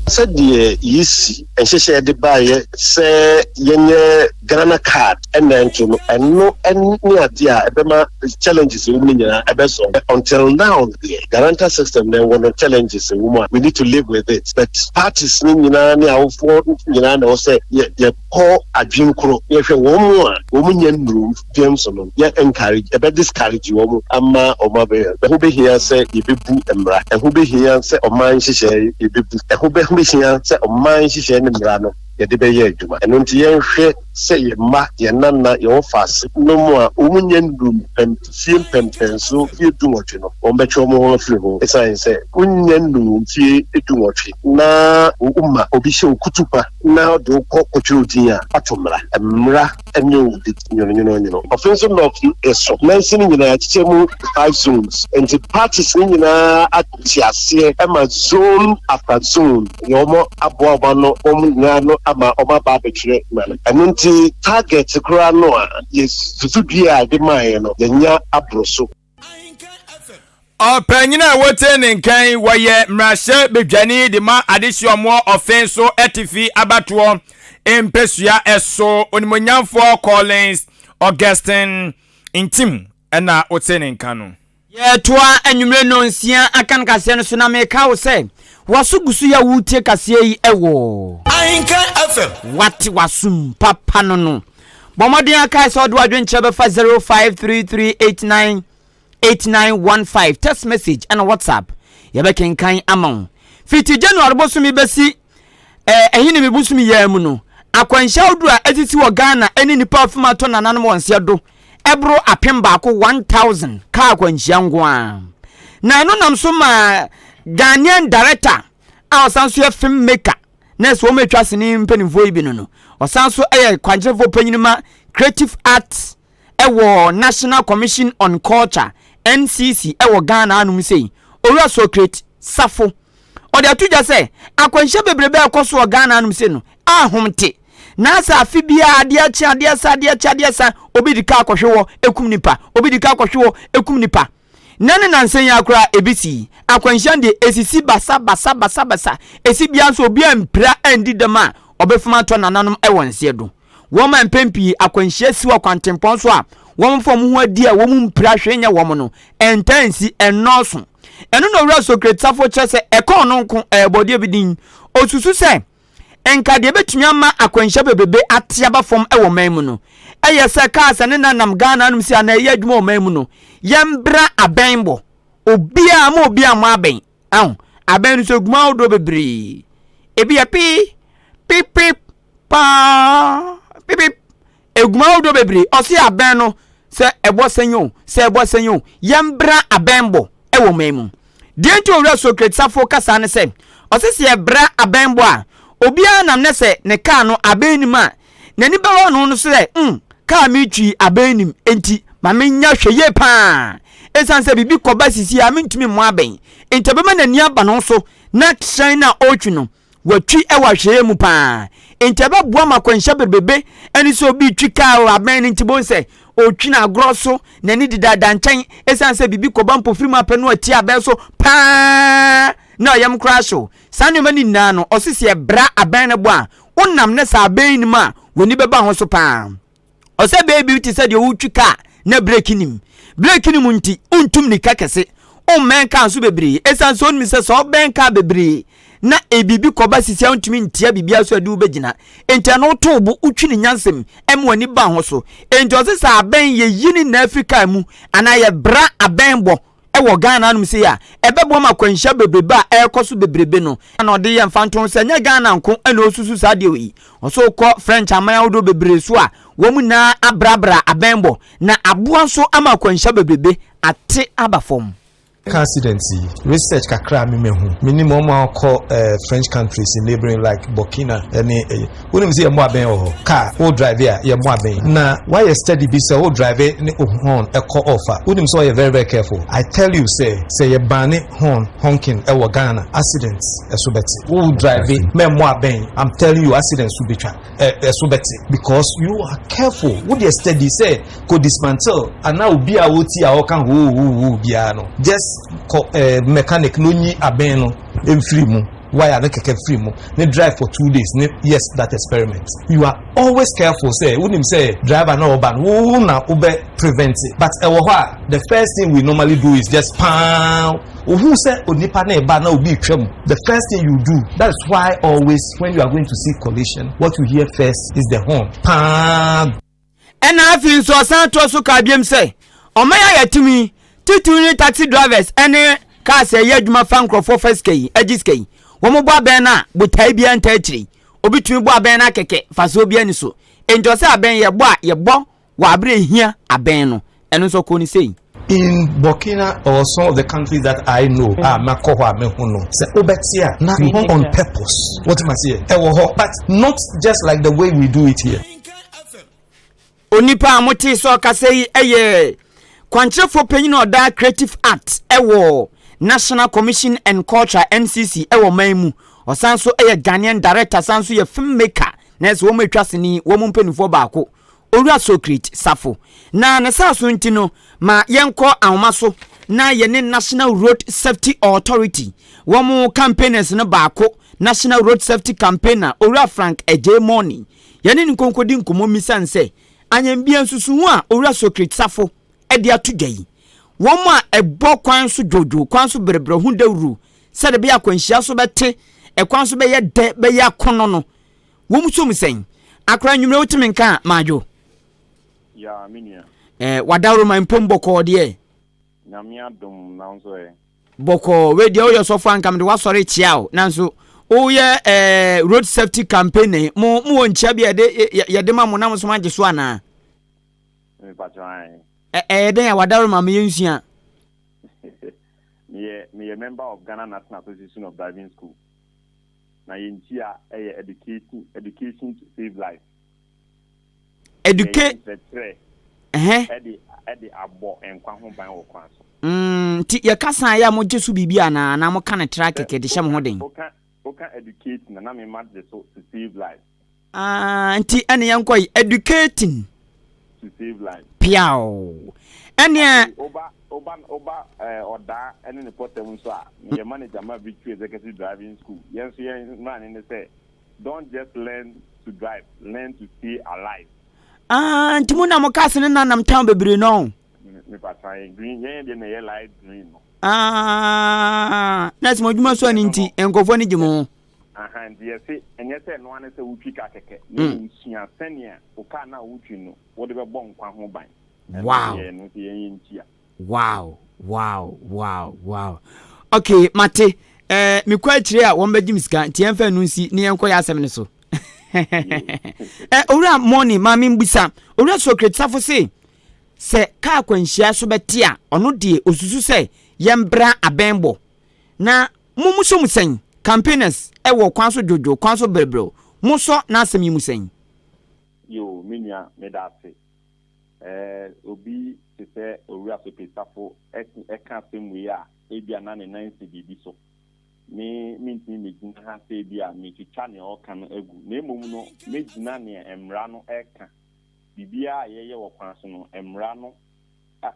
Sɛdeɛ yɛsi nhyehyɛɛ de baeɛ sɛ yɛnyɛ Ghana card ɛnna nto no, ɛno ne adeɛ a ɛbɛma challenges ɛwɔ mu no nyinaa ɛbɛ solve. Until now deɛ, guarantor system no ɛwɔ no challenges ɛwɔ mu a we need to live with it but parties no nyinaa ne awofoɔ nyinaa na ɛwɔ sɛ yɛ yɛkɔ adwene koro na yɛhwɛ wɔn a wɔn nyɛ nnuru mfeɛ so no yɛ encourage ɛbɛ discourage wɔn ama wɔn abɛyɛ. Ɛho bɛhia sɛ yɛbɛbu mmara. Ɛho bɛhia sɛ ɔman nhyehyɛe yɛbɛbu. Ɛho bɛhia sɛ ɔman nhyehyɛe ne mmara no yɛde bɛyɛ adwuma. Ɛno nti yɛnhwɛ sɛ yɛn mma, yɛn nana, yɛn wɔfaase nom a wɔn nyɛ nnuru mpɛm fie mpɛmpɛnso mfeɛ dunwɔtwe no, wɔbɛtwe wɔn ho afiri ho. Ɛsiane sɛ wonnya nnuru mfeɛ dunwɔtwe na woma obi hyɛ wo kutupa na ɔde wo kɔ kɔtwerɛ wo din a, woato mmara. Mmara ne wo di nwononwononwono. Ɔfe nso North so mansin no nyinaa kyekyɛ mu five zones nti parties no nyinaa ate aseɛ ma zone after zone yɛ wɔn aboa wɔn ano wɔn nyinaa ano ama wɔn aba abɛtwerɛ ma no. Ɛno nti target koraa no a yɛ susu dua a yɛde maeɛ no yɛanya aboro so. Ɔpanyin a wote ne nka yi, wɔyɛ mmarahyɛ badwani de ma adehyeɔmoɔ ɔfe so atifi abatoɔ mpasua so Onimuonyamfoɔ Collins Augustine Ntim na wote ne nka no. Yɛretoa anwummere nnɔnsia akan kaseɛ no so na meka wo sɛ w'aso gu so yɛ woretie kaseɛ yi wɔ. Ahenkan FM. Wate w'asom papa no no. Bɔ mmɔden akae sɛ wode w'adwenkyerɛ bɛfa 053389 8915 text message ɛna WhatsApp yɛbɛkenkan ama wo. Fiti January bosome bɛsi eh, Ɛhinime bosome yi mu no, akwanhyia ahodoɔ a asisi wɔ Ghana ɛne nnipa afum atɔ nananom wɔn nseɛ do ɛboro 1000, 1000 kaa akwanhyia nko ara. Na ɛno nam so ma Ghanaian director a ɔsan so yɛ film maker na ɛsɛ wɔn atwa sini mpanimfoɔ yi bi no no, ɔsan so yɛ kwankyerɛfoɔ panyin ma Creative Arts wɔ National Commission on Culture, NCC, wɔ Ghana anom sei, Owura Socrate Safo. Ɔde ato dwa sɛ akwanhyia bebrebe a ɛkɔ so wɔ Ghana anom sei no ahom te. Na sɛ afe biara adeɛ kye adeɛ sa adeɛ kye adeɛ sa obi de kaa kɔhwe hɔ ekum nipa, obi de kaa kɔhwe hɔ ekum nipa. Na ne nansa yi ara koraa ebi sii. Akwanhyia no deɛ esisi basa basa basa basa. Esi biara nso obi ampira andi dɛm a ɔbɛfam atɔ nananom wɔ nseɛ do. Wɔn a mpɛn pii akwanhyia si wɔ kwantempɔn so a wɔmfa wɔn ho adi a wɔn mpira hwee nyɛ wɔn no, ɛntaa nsi, ɛnnɔɔso. Ɛno na Owura Socrates Safo kyerɛ sɛ ɛkɔn no nko ɛyɛ bɔdeɛ bi din. Ɔsusu sɛ nka deɛ ɛbɛtumi ama akwanhyia bebrebe ate aba fam wɔ ɔman mu no ɛyɛ sɛ cars a ne nanam Ghana anom si anaa ɛyɛ adwuma wɔ ɔman mu no yɛmbra abɛn bɔ obiara ma obiara mmɔ abɛn. Ahu, abɛn no nso egu mu ahodoɔ bebree. Ebi yɛ pii, pip pip, paa, pip pip. Egu mu ahodoɔ bebree. Ɔse abɛn no, sɛ ɛbɔ sɛn o, sɛ ɛbɔ sɛn o, yɛmbra abɛn bɔ wɔ ɔman mu. Deɛ nti Owura Socrates Safo ka saa ne sɛ, ɔse sɛ yɛbra abɛn bɔ a, obiara nam nɛ sɛ ne kaa no abɛn nim a, n'ani bɛwɔ no no so sɛ, mm, kaa meretwi yi abɛn nim, enti ma menya hwɛ yie paa. Esiane sɛ biribi kɔba sisi a mentumi mmɔ abɛn, enti ɛbɛma n'ani aba ne ho so na hyɛn no a ɔretwi no, watwi wɔ ahwɛyɛ mu paa. Enti ɛbɛboa ma akwanhyia bebrebe ne sɛ obi retwi kaa wɔ abɛn no nti bohu sɛ ɔretwi no agorɔ so, n'ani dedaada nkyɛn, esiane sɛ biribi kɔba mpofirim apɛ no atia abɛn so paa na ɔyam koraa hyew. Saa nneɛma no nyinaa no, ɔse sɛ yɛbra abɛn no bɔ a, wonam ne saa abɛn no mu a, w'ani bɛba ho so paa. Ɔsɛ bɛyɛ biribi te sɛ deɛ wotwi kaa na breki nim. Breki no mu nti, wontu mmirika kɛse. Wommɛn kaa nso bebree. Esiane sɛ wonim sɛ sɛ wobɛn kaa bebree na biribi kɔba sisi a wontumi ntia biribiara so a ɛde wo bɛgyina. Enti ɛno woto wo bo, wotwi no nyansam ma w'ani ba ho so. Enti ɔse sɛ abɛn yɛyi ne nyinaa firi kaa mu anaa yɛbra abɛn bɔ wɔ Ghana hanom sei a, ɛbɛboa ma akwanhyia bebrebe a ɛrekɔ so bebrebe no. Na ɔde yɛ mfantoho sɛ ɛnyɛ Ghana nko na ɔresusu saa adeɛ wei. Ɔsɛ wokɔ French aman ahodoɔ bebree so a, wɔn nyinaa abrabra abɛnbɔ, na aboa nso ama akwanhyia bebrebe ate aba fam. Car accident yi, research kakra a me mahu, menim wɔn a wɔkɔ eh, French countries neighboring like Burkina ne eh, Wonim sɛ yɛmmɔ abɛn wɔ hɔ. Car wo drive a yɛmmɔ abɛn. Na woayɛ study bi sɛ wo drive ne wo horn kɔ off a, wonim sɛ ɔyɛ very very careful. I tell you sɛ sɛ yɛ banne horn honking wɔ Ghana, accident ɛso bɛte. Wo drive mɛmmɔ abɛn, I'm telling you accident so betwa, ɛso bɛte because you are careful. Wo deɛ study sɛ kɔ dismantle anaa obi a wotie a ɔka hoo hoo hoo biara no, just kɔ eh, mechanic na onyi abɛn no mfiri mu. Wire no kɛkɛ firi mu ne drive for 2 days ne yes, that experiment, you are always careful sɛ wonim sɛ driver na ɔba no wo na wobɛ prevent it. But ɛwɔ hɔ a, the first thing we normally do is just paa ohun sɛ onipa na ɛba na obi twam, the first thing you do. That's why always when you are going to see collision, what you hear first is the horn, paa. Ɛna afei nso ɔsan toa so kaa biom sɛ, ɔman a yɛte mu yi, titiriw ne taxi drivers ne cars a ɛyɛ adwuma fa nkurɔfoɔ fa sika yi, gye sika yi, wɔbɔ abɛn no a, botae biara ntaa akyire. Obi tumi bɔ abɛn no akɛkɛ, mfasoɔ biara nni so. Enti ɔsɛ abɛn yɛbɔ a, yɛbɔ wɔ abere a ɛhia abɛn no. Ɛno nso ɔkɔɔ no sei. In Burkina or some of the countries that I know a makɔ hɔ a mehu no sɛ wobɛte a na on purpose, wote maseɛ, ɛwɔ hɔ but not just like the way we do it here. Onipa a motee sɛ ɔkasa yi yɛ kwankyerɛfoɔ panyin a ɔda Creative Art wɔ National Commission and Culture, NCC, wɔ man mu. Ɔsan nso yɛ Ghanaian director, san nso yɛ film maker, na ɛsɛ wɔn atwa sini wɔn mpanimfoɔ baako, Owura Socrate Safo. Na ne saa so nti no, ma yɛnkɔ ahoma so na yɛne National Road Safety Authority wɔn campaigners no baako, National Road Safety Campaigner Owura Frank Adjei Moni, yɛne no nkɔnkɔdi nkɔmmɔ mmisa no sɛ, anyambia nsusuho a Owura Socrate Safo de ato dwa yi, wɔn a ɛbɔ kwan so dwoodwoo, kwan so brɛbrɛ ho dawuru sɛdeɛ ɛbɛyɛ akwanhyia so bɛte, ɛkwan so bɛyɛ dɛ, bɛyɛ akɔnnɔ no, wɔn som sɛn? Akora anwummerɛ wotumi nka a, Madwo? Ya, me nua. Eh, wadaworo mpom bɔkɔɔ deɛ. Nyame adom, na wo nso ɛ? Bɔkɔɔ, wei deɛ woyɛ sɔfo anka mede wasɔre kyia o, nanso woyɛ eh, road safety campaign yi, mo mo wɔ nkyia bi a yɛde yɛde ma mo na mo nso moagye so anaa? Mepakyɛ ae. Ɛyɛ dɛn a wadaworo ma meyɛ nsua? Meyɛ meyɛ member of Ghana National Association of Driving School. Na yɛn nkyia ɛyɛ education education to save life. Educa Yɛyɛ nkyerɛkyerɛ ɛhɛ. ɛde ɛde abɔ nkwa ho ban wɔ kwan so. Mm, nti yɛka san yɛ a mogye so biribi anaa anaa moka no tra kɛkɛ de hyɛ mo ho den? Woka woka educate na na mema gye so to save life. Ah, nti ɛne yɛnkɔ yi educating. To save life. Piaw. Ɛneɛ. Afei woba woba woba ɛɛ ɔdaa ɛne ne pɔtam nso a, meyɛ manager ma Victory Executive Driving School. Yɛn nso yɛn mmrane ne sɛ don't just learn to drive, learn to stay alive. Ah, nti mo na mo cars no nanam town bebree no. Me patra yɛn green, yɛn deɛ na ɛyɛ light green no. Ah, na sɛ mo adwuma so ani nti nkurɔfoɔ ani gye mo ho. Aha, nti yɛse ɛnyɛ sɛ ɛno ara ne sɛ wotwi kaa kɛkɛ, na mmom sua sɛnea wo kaa no a wotwi no wode bɛbɔ nkwa ho ban. Ɛno Wow. deɛ ɛno nso yɛn yɛntua. Wow, wow, wow, wow. Okay, mate. Eh, mekɔ akyire a wɔn bɛgye me sika nti yɛmfa ɛno nsi ne yɛnkɔ yɛ asɛm no so. Eh, owura Money, maame mbisa. Owura Socrates Safo se sɛ kaa akwanhyia so bɛte a, ɔno deɛ osusu sɛ yɛmbra abɛn bɔ. Na mo mo sɔ mu sɛn? Campaigners ɛwɔ kwan so dwodwo, kwan so brɛbrɛw. Mo sɔ n'asɛm yi mu sɛn? Yo, me nua, meda ase. Eh, obi te sɛ Owura Socrates Safo ɛka asɛm wei a, ebia na ne nan si biribi so. Me, mentumi mmegyina ha sɛ ebia metwitwa nea ɔreka no agu, na mmom no, mɛgyina nea mmara no reka. Biribiara a yɛyɛ wɔ kwan so no, mmara no,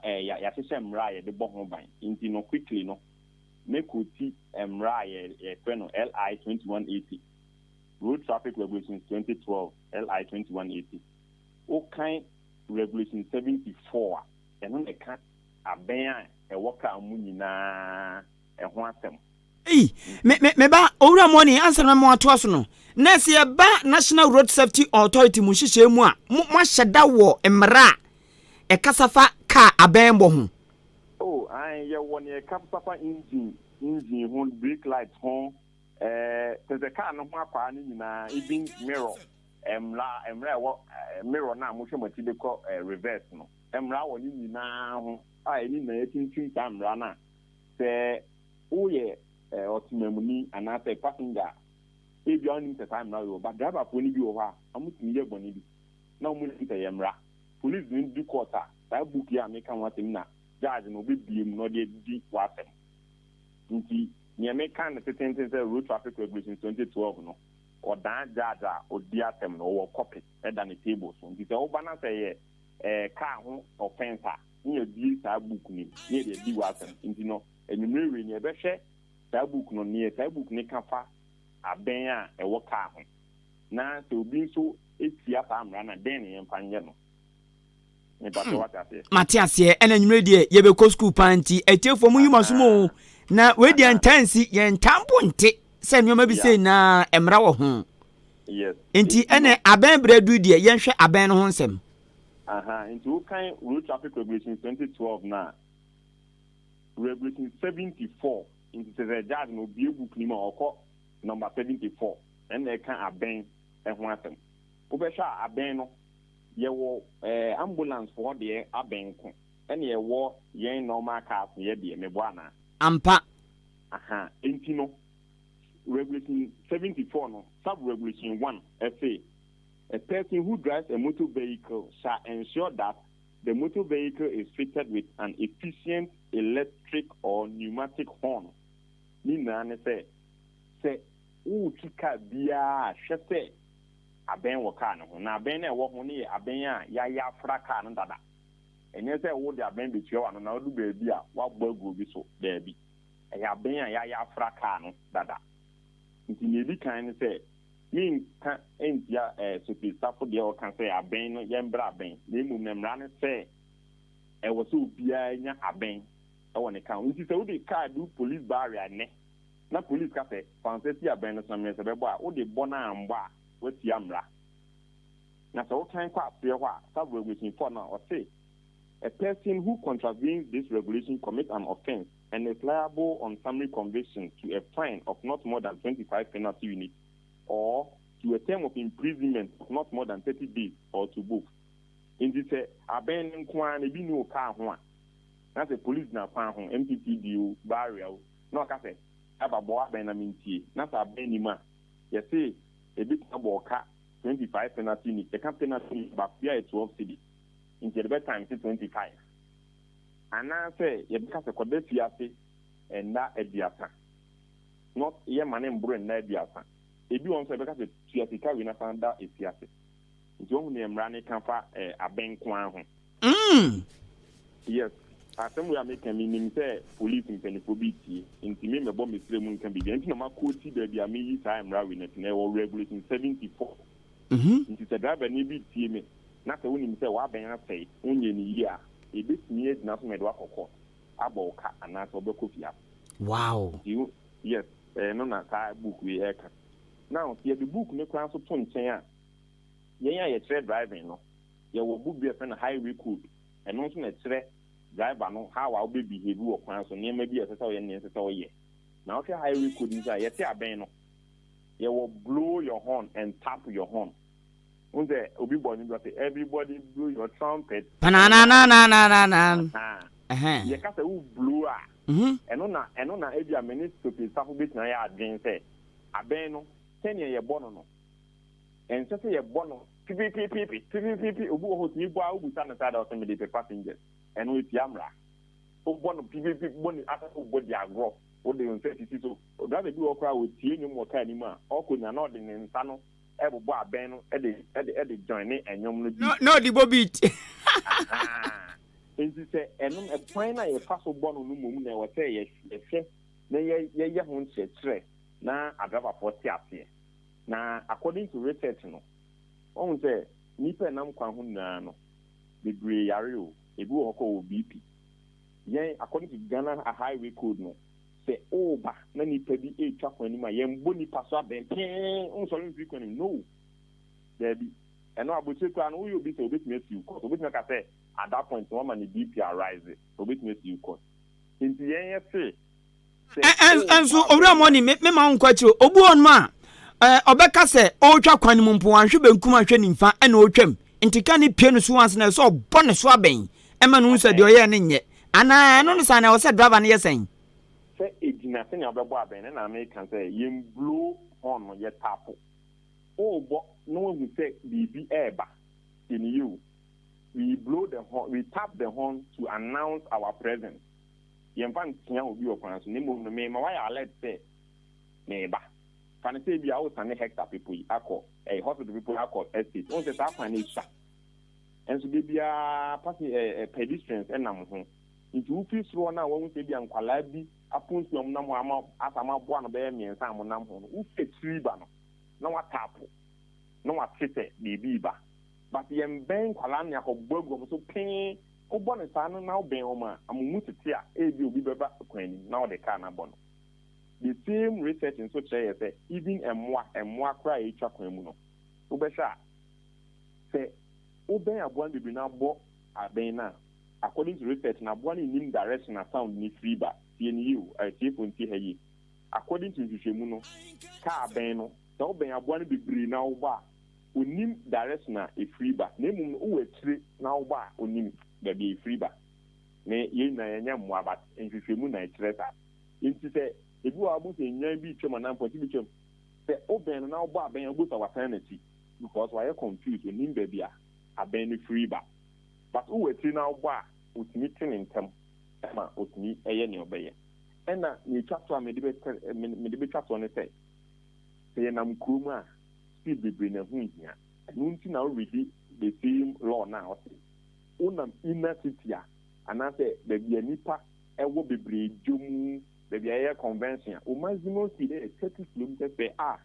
eh, yɛahyehyɛ mmara a yɛde bɔ ho ban. Nti no, quickly no, mɛquote mmara a yɛfrɛ no LI 2180, Road Traffic Regulations 2012, LI 2180. Wokan Regulation 74 a, ɛno na ɛka abɛn a ɛwɔ kaa mu nyinaa ɛho asɛm. Ei, me, me, me ba, Owura Money, ansa na mɛma watoa so no, na sɛ yɛba National Road Safety Authority mu nhyehyɛe mu a, mo, moahyɛ da wɔ mmara a ɛkasa fa kaa abɛn bɔ ho? Oh, ae, yɛwɔ nea ɛkasa fa engine, engine ho, brake light ho, eh, kyerɛ sɛ kaa no ho akwaa no nyinaa, even mirror, mmara, mmara a ɛwɔ eh, mirror no a mohwɛ mo akyi de kɔ eh, reverse no, mmara wɔ ne nyinaa ho a ɛne nyinaa yɛatintim saa mmara no a, sɛ woyɛ ɔtemamuni anaasɛ passenger a, ebia wonnim sɛ saa mmara wei wɔ hɔ. But driverfoɔ no bi wɔ hɔ a, wɔtumi yɛ bɔne bi na wɔnnim sɛ ɛyɛ mmara. Police no du court a, saa book yi a meka ho asɛm yi na judge no ɔbɛbue mu na ɔde adi w'asɛm. Nti deɛ meka no tetenten sɛ Road Traffic Regulations 2012 no, ɔdan judge a ɔdi asɛm no, ɔwɔ copy da ne table so. Nti sɛ woba na sɛ ɛyɛ car ho offence a, na yɛabue saa book no mu na yɛde adi w'asɛm. Nti no, anwummere wei no, yɛbɛhwɛ saa book no, neɛ saa book no ka fa abɛn a ɛwɔ car ho, na sɛ obi nso tia saa mmara no a, dɛn na yɛmfa nyɛ no? Mepakyɛ wate aseɛ? Mate aseɛ. Ɛna anwummere deɛ yɛbɛkɔ sukuu paa nti atiefoɔ mo yi mo aso mu o. Na wei deɛ ntaa nsi, yɛn ntaa mpo nte sɛ nneɛma bi sei na mmara wɔ ho. Yes. Nti ɛna abɛn berɛ du deɛ yɛnhwɛ abɛn no ho nsɛm. Aha, nti wokan Road Traffic Regulations 2012 no a, Regulation 74, nti sɛ sɛ judge no obue book no mu a ɔkɔ number 74, ɛna ɛka abɛn ho asɛm. Wobɛhwɛ a abɛn no, yɛwɔ eh, ambulance foɔ deɛ abɛn nko, ɛna yɛwɔ yɛn normal cars yɛ deɛ, meboa anaa? Ampa. Aha, nti no, Regulation 74 no, sub regulation 1 ɛse, A person who drives a motor vehicle shall ensure that the motor vehicle is fitted with an efficient electric or pneumatic horn. Ne nyinaa ne sɛ, sɛ woretwi kaa biara a, hwɛ sɛ abɛn wɔ kaa no ho. Na abɛn no a ɛwɔ ho no yɛ abɛn a yɛayɛ afra kaa no dada. Ɛnyɛ sɛ wode abɛn bɛtua w'ano na wodu baabi a woabɔ agu obi so. Daabi. Ɛyɛ abɛn a yɛayɛ afra kaa no dada. Nti nea ɛdi kan ne sɛ, Menka ntia Sopesafo deɛ ɔka sɛ abɛn no yɛmbrɛ abɛn, na mmom no mmara ne sɛ ɛwɔ sɛ obiara nya abɛn wɔ ne kaa ho. Nti sɛ wode kaa du police barrier nnɛ na police ka sɛ fa nsa si abɛn no so na mmerɛ sɛ bɛbɔ a, wode bɔ na ambɔ a, woatia mmara. Na sɛ wokan kɔ aseɛ hɔ a, sub regulation 4 no a, ɔse A person who contravenes this regulation commits an offence and is liable on summary conviction to a fine of not more than 25 penalty units or to a term of imprisonment of not more than 30 days or to both. Nti sɛ abɛn no nko ara na ebi nni wo kaa ho a, na sɛ police gyina kwan ho, MTTD o, barrier o, na ɔka sɛ, Aba bɔ abɛn na mentie, na sɛ abɛn nni mu a, yɛse ebetumi abɔ ɔka 25 penalty units. Yɛka penalty unit baako biara yɛ 12 cedis, nti yɛde bɛ times 25. Anaasɛ yɛbɛka sɛ kɔda fiase nna 30, not yɛmma no mboro nna 30. Ebi wɔ hɔ nso a yɛbɛka sɛ tua sika wei na san da efiase. Nti wahu nea mmara no ka fa abɛn nko ara ho. Yes, asɛm wei a meka menim sɛ police mpaninfoɔ bi retie, nti me mmɛbɔ me srɛ mu nka biribiara. Nti na makoti baabi a meyi saa mmara wei no afi no, ɛwɔ regulation 74. Nti sɛ driver ni bi retie me na sɛ wonim sɛ w'abɛn asɛe, wonyɛ no yie a, yɛbɛtumi agyina so ma yɛde wo akɔ court. abɔ wo ka anaasɛ wobɛkɔ fie akɔ. Wow. Nti yes, ɛno na saa book wei ɛka. Now, sɛ yɛde book no koraa nso to nkyɛn a, yɛn a yɛkyerɛ driving no, yɛwɔ book bi a yɛfrɛ no Highway Code. Ɛno nso na ɛkyerɛ driver no how a wobɛ behave wɔ kwan so, nneɛma bi a ɛsɛ sɛ ɔyɛ ne nea ɛnsɛ sɛ ɔyɛ. Na wohwɛ Highway Code nso a, yɛte abɛn no, yɛwɔ blow your horn and tap your horn. Wohu sɛ obi bɔ nnwom bi ɔse everybody blow your trumpet. Pananananananan. Ahaa. Yɛka sɛ wo blow a, ɛno na ɛno na ebia me ne Sophie Safo betumi ayɛ adwene sɛ abɛn no sɛnea yɛbɔ no no, ɛnsɛ sɛ yɛbɔ no pipipipipi pipipipi. Obi wɔ hɔ otumi bɔ a wobisa no saa da ɔse mede pɛ passengers. Ɛno etia mmara. Wobɔ no pipipi bɔ no asɛ wobɔ di agorɔ. Wode wo nsa sisi so. Driver bi wɔ hɔ koraa a otie nnwom wɔ kaa no mu a, ɔkɔ nyinaa na ɔde ne nsa no bobɔ abɛn no de de de joine nnwom no bi. Na ɔde bɔ beat. Ahaa. Enti sɛ ɛno no, ɛkwan no a yɛfa so bɔ no no mmom na ɛwɔ sɛ yɛhwɛ na yɛyɛ ho nkyerɛkyerɛ na adrabafoɔ te aseɛ. Na according to research no, wahu sɛ nnipa a ɛnam kwan ho nyinaa no, bebree yare o, ebi wɔ hɔ koraa wɔwɔ BP. Yɛn, according to Ghana Highway Code no, sɛ woreba na nipa bi retwa kwan no mu a, yɛmbɔ nipa so abɛn pee, wonsɔre mfiri kwan no mu. No! Daabi. Ɛno abokyire koraa no, woyɛ obi sɛ obetumi asi wo court. Obetumi aka sɛ at that point no wama ne BP arise, obetumi asi wo court. Nti yɛn yɛse sɛ woreba Nso Owura Money, me me ma wo nkɔ akyire. Obi wɔ hɔnom a, ɔbɛka sɛ ɔretwa kwan no mu mpo, wanhwɛ benkum anhwɛ nimfa ɛna ɔretwam. Nti ka ne pie no so ansa na ɛsɛ ɔbɔ ne so abɛn ɛma no hu sɛ deɛ ɔyɛɛ no nyɛ. Anaa ɛno no saa na ɛwɔ sɛ driver no yɛ sɛn? Sɛ egyina sɛnea wobɛbɔ abɛn no na meka sɛ yɛn blow horn no yɛ tapo. Worebɔ na woahu sɛ biribi reba. Tie no yie o. We blow the horn, we tap the horn to announce our presence. Yɛmfa ntea obi wɔ kwan so na mmom no mema woayɛ alert sɛ mereba. Fa no sɛ ebia woresane Hector bepɔ yi akɔ ɛɛ hospital bepɔ yi akɔ estate. Wohu sɛ saa kwan no esua. Nso da biara pasen ɛɛ pedestrians nam ho. Nti wofiri soro hɔ no a woahu sɛ ebia nkwadaa bi apo nsuo a wɔnam hɔ ama asɛ wɔaboa ano bɛyɛ mmiɛnsa a wɔnam ho no, wofiri akyiri ba no na woatapo na wate sɛ biribi reba. But yɛmbɛn nkwadaa no na yɛakɔbɔ agu wɔn so pee. Wobɔ no saa no na wobɛn wɔn a, wɔn mu tete a, ebia obi bɛba kwan no mu na ɔde kaa no abɔ no. The same research nso kyerɛ yɛ sɛ even mmoa, mmoa koraa a ɛretwa kwan mu no, wobɛhwɛ a, sɛ wobɛn aboa no bebree na abɔ abɛn no a, according to research no, aboa no nnim direction a sound no firi ba. Tie no yie o, atiefo ntie ha yie. According to nhwehwɛmu no, kaa abɛn no, sɛ wobɛn aboa no bebree na wobɔ a, onnim direction a ɛfiri ba. Na mmom no, wowɔ akyire na wobɔ a, onim baabi a ɛfiri ba. Me, yɛn nyinaa yɛnyɛ mmoa but nhwehwɛmu na ɛkyerɛ saa. Enti sɛ ebi wɔ hɔ a wobɛhu sɛ nnwan bi retwam anaa mpɔnkye bi retwam, sɛ wobɛn no na wobɔ abɛn a, wobɛhu sɛ wasan n'akyi because wayɛ confused, onnim baabi a abɛn no firi ba. But wowɔ akyiri na wobɔ a, otumi te ne ntɛm ma otumi yɛ nea ɔbɛyɛ. Ɛna nea etwa to a mede bɛka mede betwa toɔ ne sɛ, sɛ yɛnam kurom a, speed bebree na ɛho nhia. Ɛno nti na wo readi the same law no a ɔse wonam inner city a, anaasɛ baabi a nnipa wɔ bebree dwa mu, baabi a yɛyɛ convention a, wo maximum speed yɛ 30 kilometres per hour.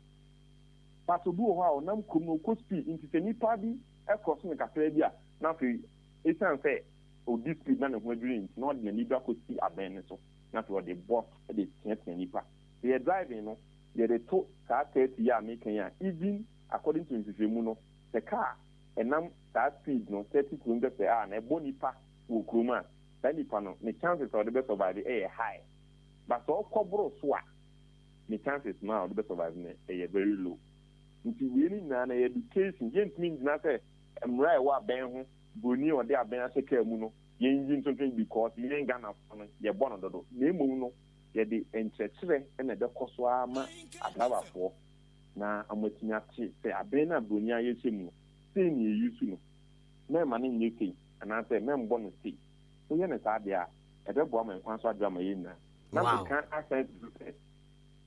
But obi wɔ hɔ a ɔnam kurom no ɔkɔ speed nti sɛ nnipa bi cross no kakraa bi a, na afei esiane sɛ odi speed na ne ho adwiri nti na ɔde n'ani bi akɔsi abɛn no so na afei ɔde bɔ de teatea nnipa. Sɛ yɛ driving no, yɛde to saa 30 yi a meka yi a, even according to nhwehwɛmu no, sɛ car ɛnam saa speed no, 30 kilometres per hour na ɛbɔ nipa wɔ kurom a, saa nipa no, ne chances a ɔde bɛ survive yɛ high. But sɛ ɔkɔ boro so a, ne chances no a ɔde bɛ survive no ɛyɛ very low. Nti wei no nyinaa no ɛyɛ education. Yɛntumi ngyina sɛ mmara a ɛwɔ abɛn ho, buroni a ɔde abɛn ahyɛ car mu no, yɛnyi ntontom because yɛn Ghanafoɔ no yɛbɔ no dodo. Na mmom no, yɛde nkyerɛkyerɛ na ɛbɛkɔ so ara ma adrabafoɔ na wɔatumi ate sɛ abɛn no a buroni ayɛ hyɛ mu no, sei na yɛ use no. Mɛmma no nyɛ sei anaasɛ mɛmbɔ no sei. Woyɛ no saa deɛ a, ɛbɛboa ma nkwa so adwo ama yɛn nyinaa. Na meka asan asi so sɛ,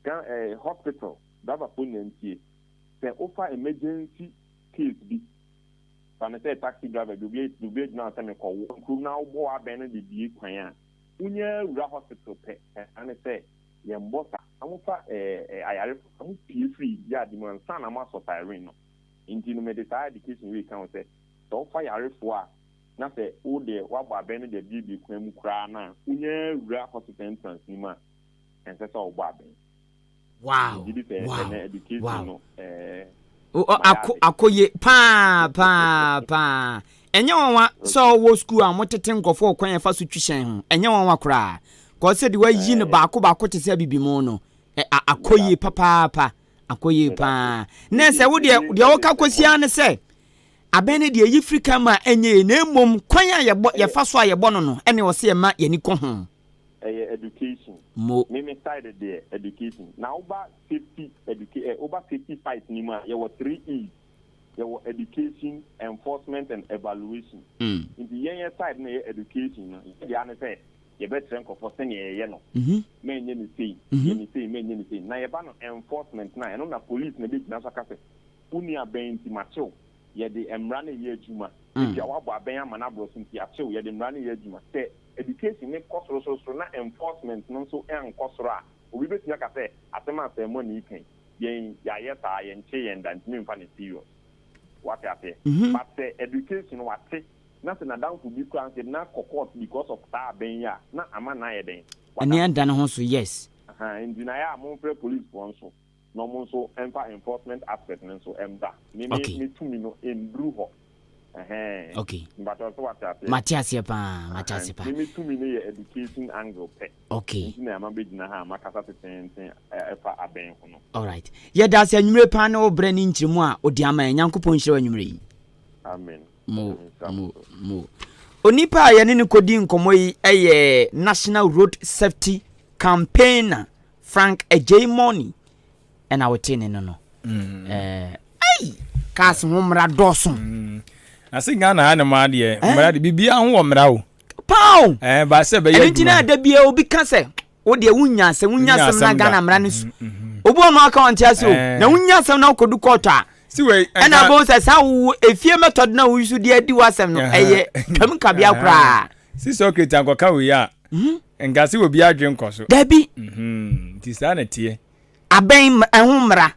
Ga eh, hospital driverfoɔ nyinaa ntie, sɛ wofa emergency case bi, fa no sɛ taxi driver bi, obi obi agyina hɔ sɛ mekɔwo kurom na wobɔ w'abɛn no de bue kwan a, wonya wura hospital pɛ, ɛna ne sɛ yɛmbɔ sa, na mofa eh, eh, ayarefo na mopue firi yard mu ansa na moasɔ siren no. Nti no mede saa education wei ka ho sɛ, sɛ wofa yarefoɔ a, Na sɛ wo deɛ woabɔ abɛn no de abuebue kwan mu koraa no a, wonya wura hospital entrance no mu a, ɛnsɛ sɛ wobɔ abɛn. Wow! Megye di sɛ Wow! ɛnɛ education Wow! no ɛɛ O- o- mayɛ Ako ade. akoye paa paa paa. Ɛnyɛ nwanwa sɛ Okay. ɔwɔ sukuu a wɔtete nkurɔfoɔ wɔ kwan a ɛfa so twi hyɛn ho. Ɛnyɛ nwanwa koraa. Kɔɔ sɛ de wayi no Ɛɛ baako baako te sɛ abibimu no. Ɛ, a, meda akɔyie ase. papaapa. Akɔyie Meda ase. paa. Na Nti sɛ wo deɛ me deɛ ɛde woka sɛ kɔsi mo ara ne sɛ abɛn no deɛ ɛyi firi kan mu a ɛnyɛ yie na mmom kwan a yɛbɔ ɛyɛ yɛfa so a yɛbɔ no no ɛne ɔsɛ yɛma yɛni kɔ ho. ɛyɛ education. Mo. Me me side deɛ education. Na woba safety educa eh, woba safety fight no mu a yɛwɔ three E's. Yɛwɔ education, enforcement and evaluation. Nti yɛn yɛ side no ɛyɛ education no, yɛn dea ne sɛ yɛbɛkyerɛ nkurɔfoɔ sɛnea yɛyɛ no. Mɛnyɛ no sei, yɛ no sei, mɛnyɛ no sei. Na yɛba no enforcement no a, ɛno na police na ɛbɛgyina so aka sɛ, wo nua bɛn nti makye wo. Yɛde mmara no reyɛ adwuma. Ebia woabɔ abɛn ama no aboro so nti yɛakye wo. Yɛde mmara no reyɛ adwuma. Sɛ education no kɔ sorosorosoro na enforcement no nso ankɔ soro a, obi bɛtumi aka sɛ, asɛm a Sɛɛmɔni reka yi, yɛn yɛayɛ saa, yɛnkyee yɛn da nti memfa no serious. Woate aseɛ? But sɛ education no wate na sɛ n'adamfo bi koraa nso yɛde no akɔ court because of saa abɛn yi a, na ama no ayɛ dɛn? Wada Ani no ada so. ne ho so, yes. Ahaa, nti na ɛyɛ a momfrɛ policefoɔ nso na ɔmo nso mfa enforcement aspect no nso mbra. Me me Okay. me tumi no nduru hɔ. Ɛhɛn. Okay. Mpakyɛw sɛ wate aseɛ? Mate aseɛ paa, mate Ahan, aseɛ paa. Me me tumi no yɛ education angle pɛ. Okay. Nti na ama bɛgyina ha a makasa teteenten ɛfa abɛn ho no. Alright. Yɛda ase anwummere paa ne wo berɛ ne nkyerɛmu a wode ama yɛn. Nyankopɔn nhyira wo anwummere yi. Amen. Mo, Nyame nhyira mo mo, so. mo. Onipa a yɛne no kɔdi nkɔmmɔ yi yɛ National Road Safety Campaigner Frank Adjei Money ɛna wote ne no no. Mm. Eh, ai, cars ho mmara dɔɔso. Mm. Na se Ghana ha ne ma adeɛ, eh? mmara de biribiara ho wɔ mmara o. Paa o. Eh, ba sɛ bɛyɛ adwuma. Ɛno nti na da biara obi ka sɛ wo deɛ wonya asɛm wonya asɛm na Ghana mmara no so. Mm, mm, mm. Obi wɔ no aka wɔn te ase o. Eh. Na wonya asɛm na wokɔdu kɔɔtɔ a. Ɛna abɛhu sɛ saa wo efie method na woyi so de adi w'asɛm no ɛyɛ twam kabea koraa. Si Socrates ankɔka wei a, mhm. nka se obi adwen kɔ so. Dabi. Mhm, nti saa na teɛ. Abɛn ɛho mmara.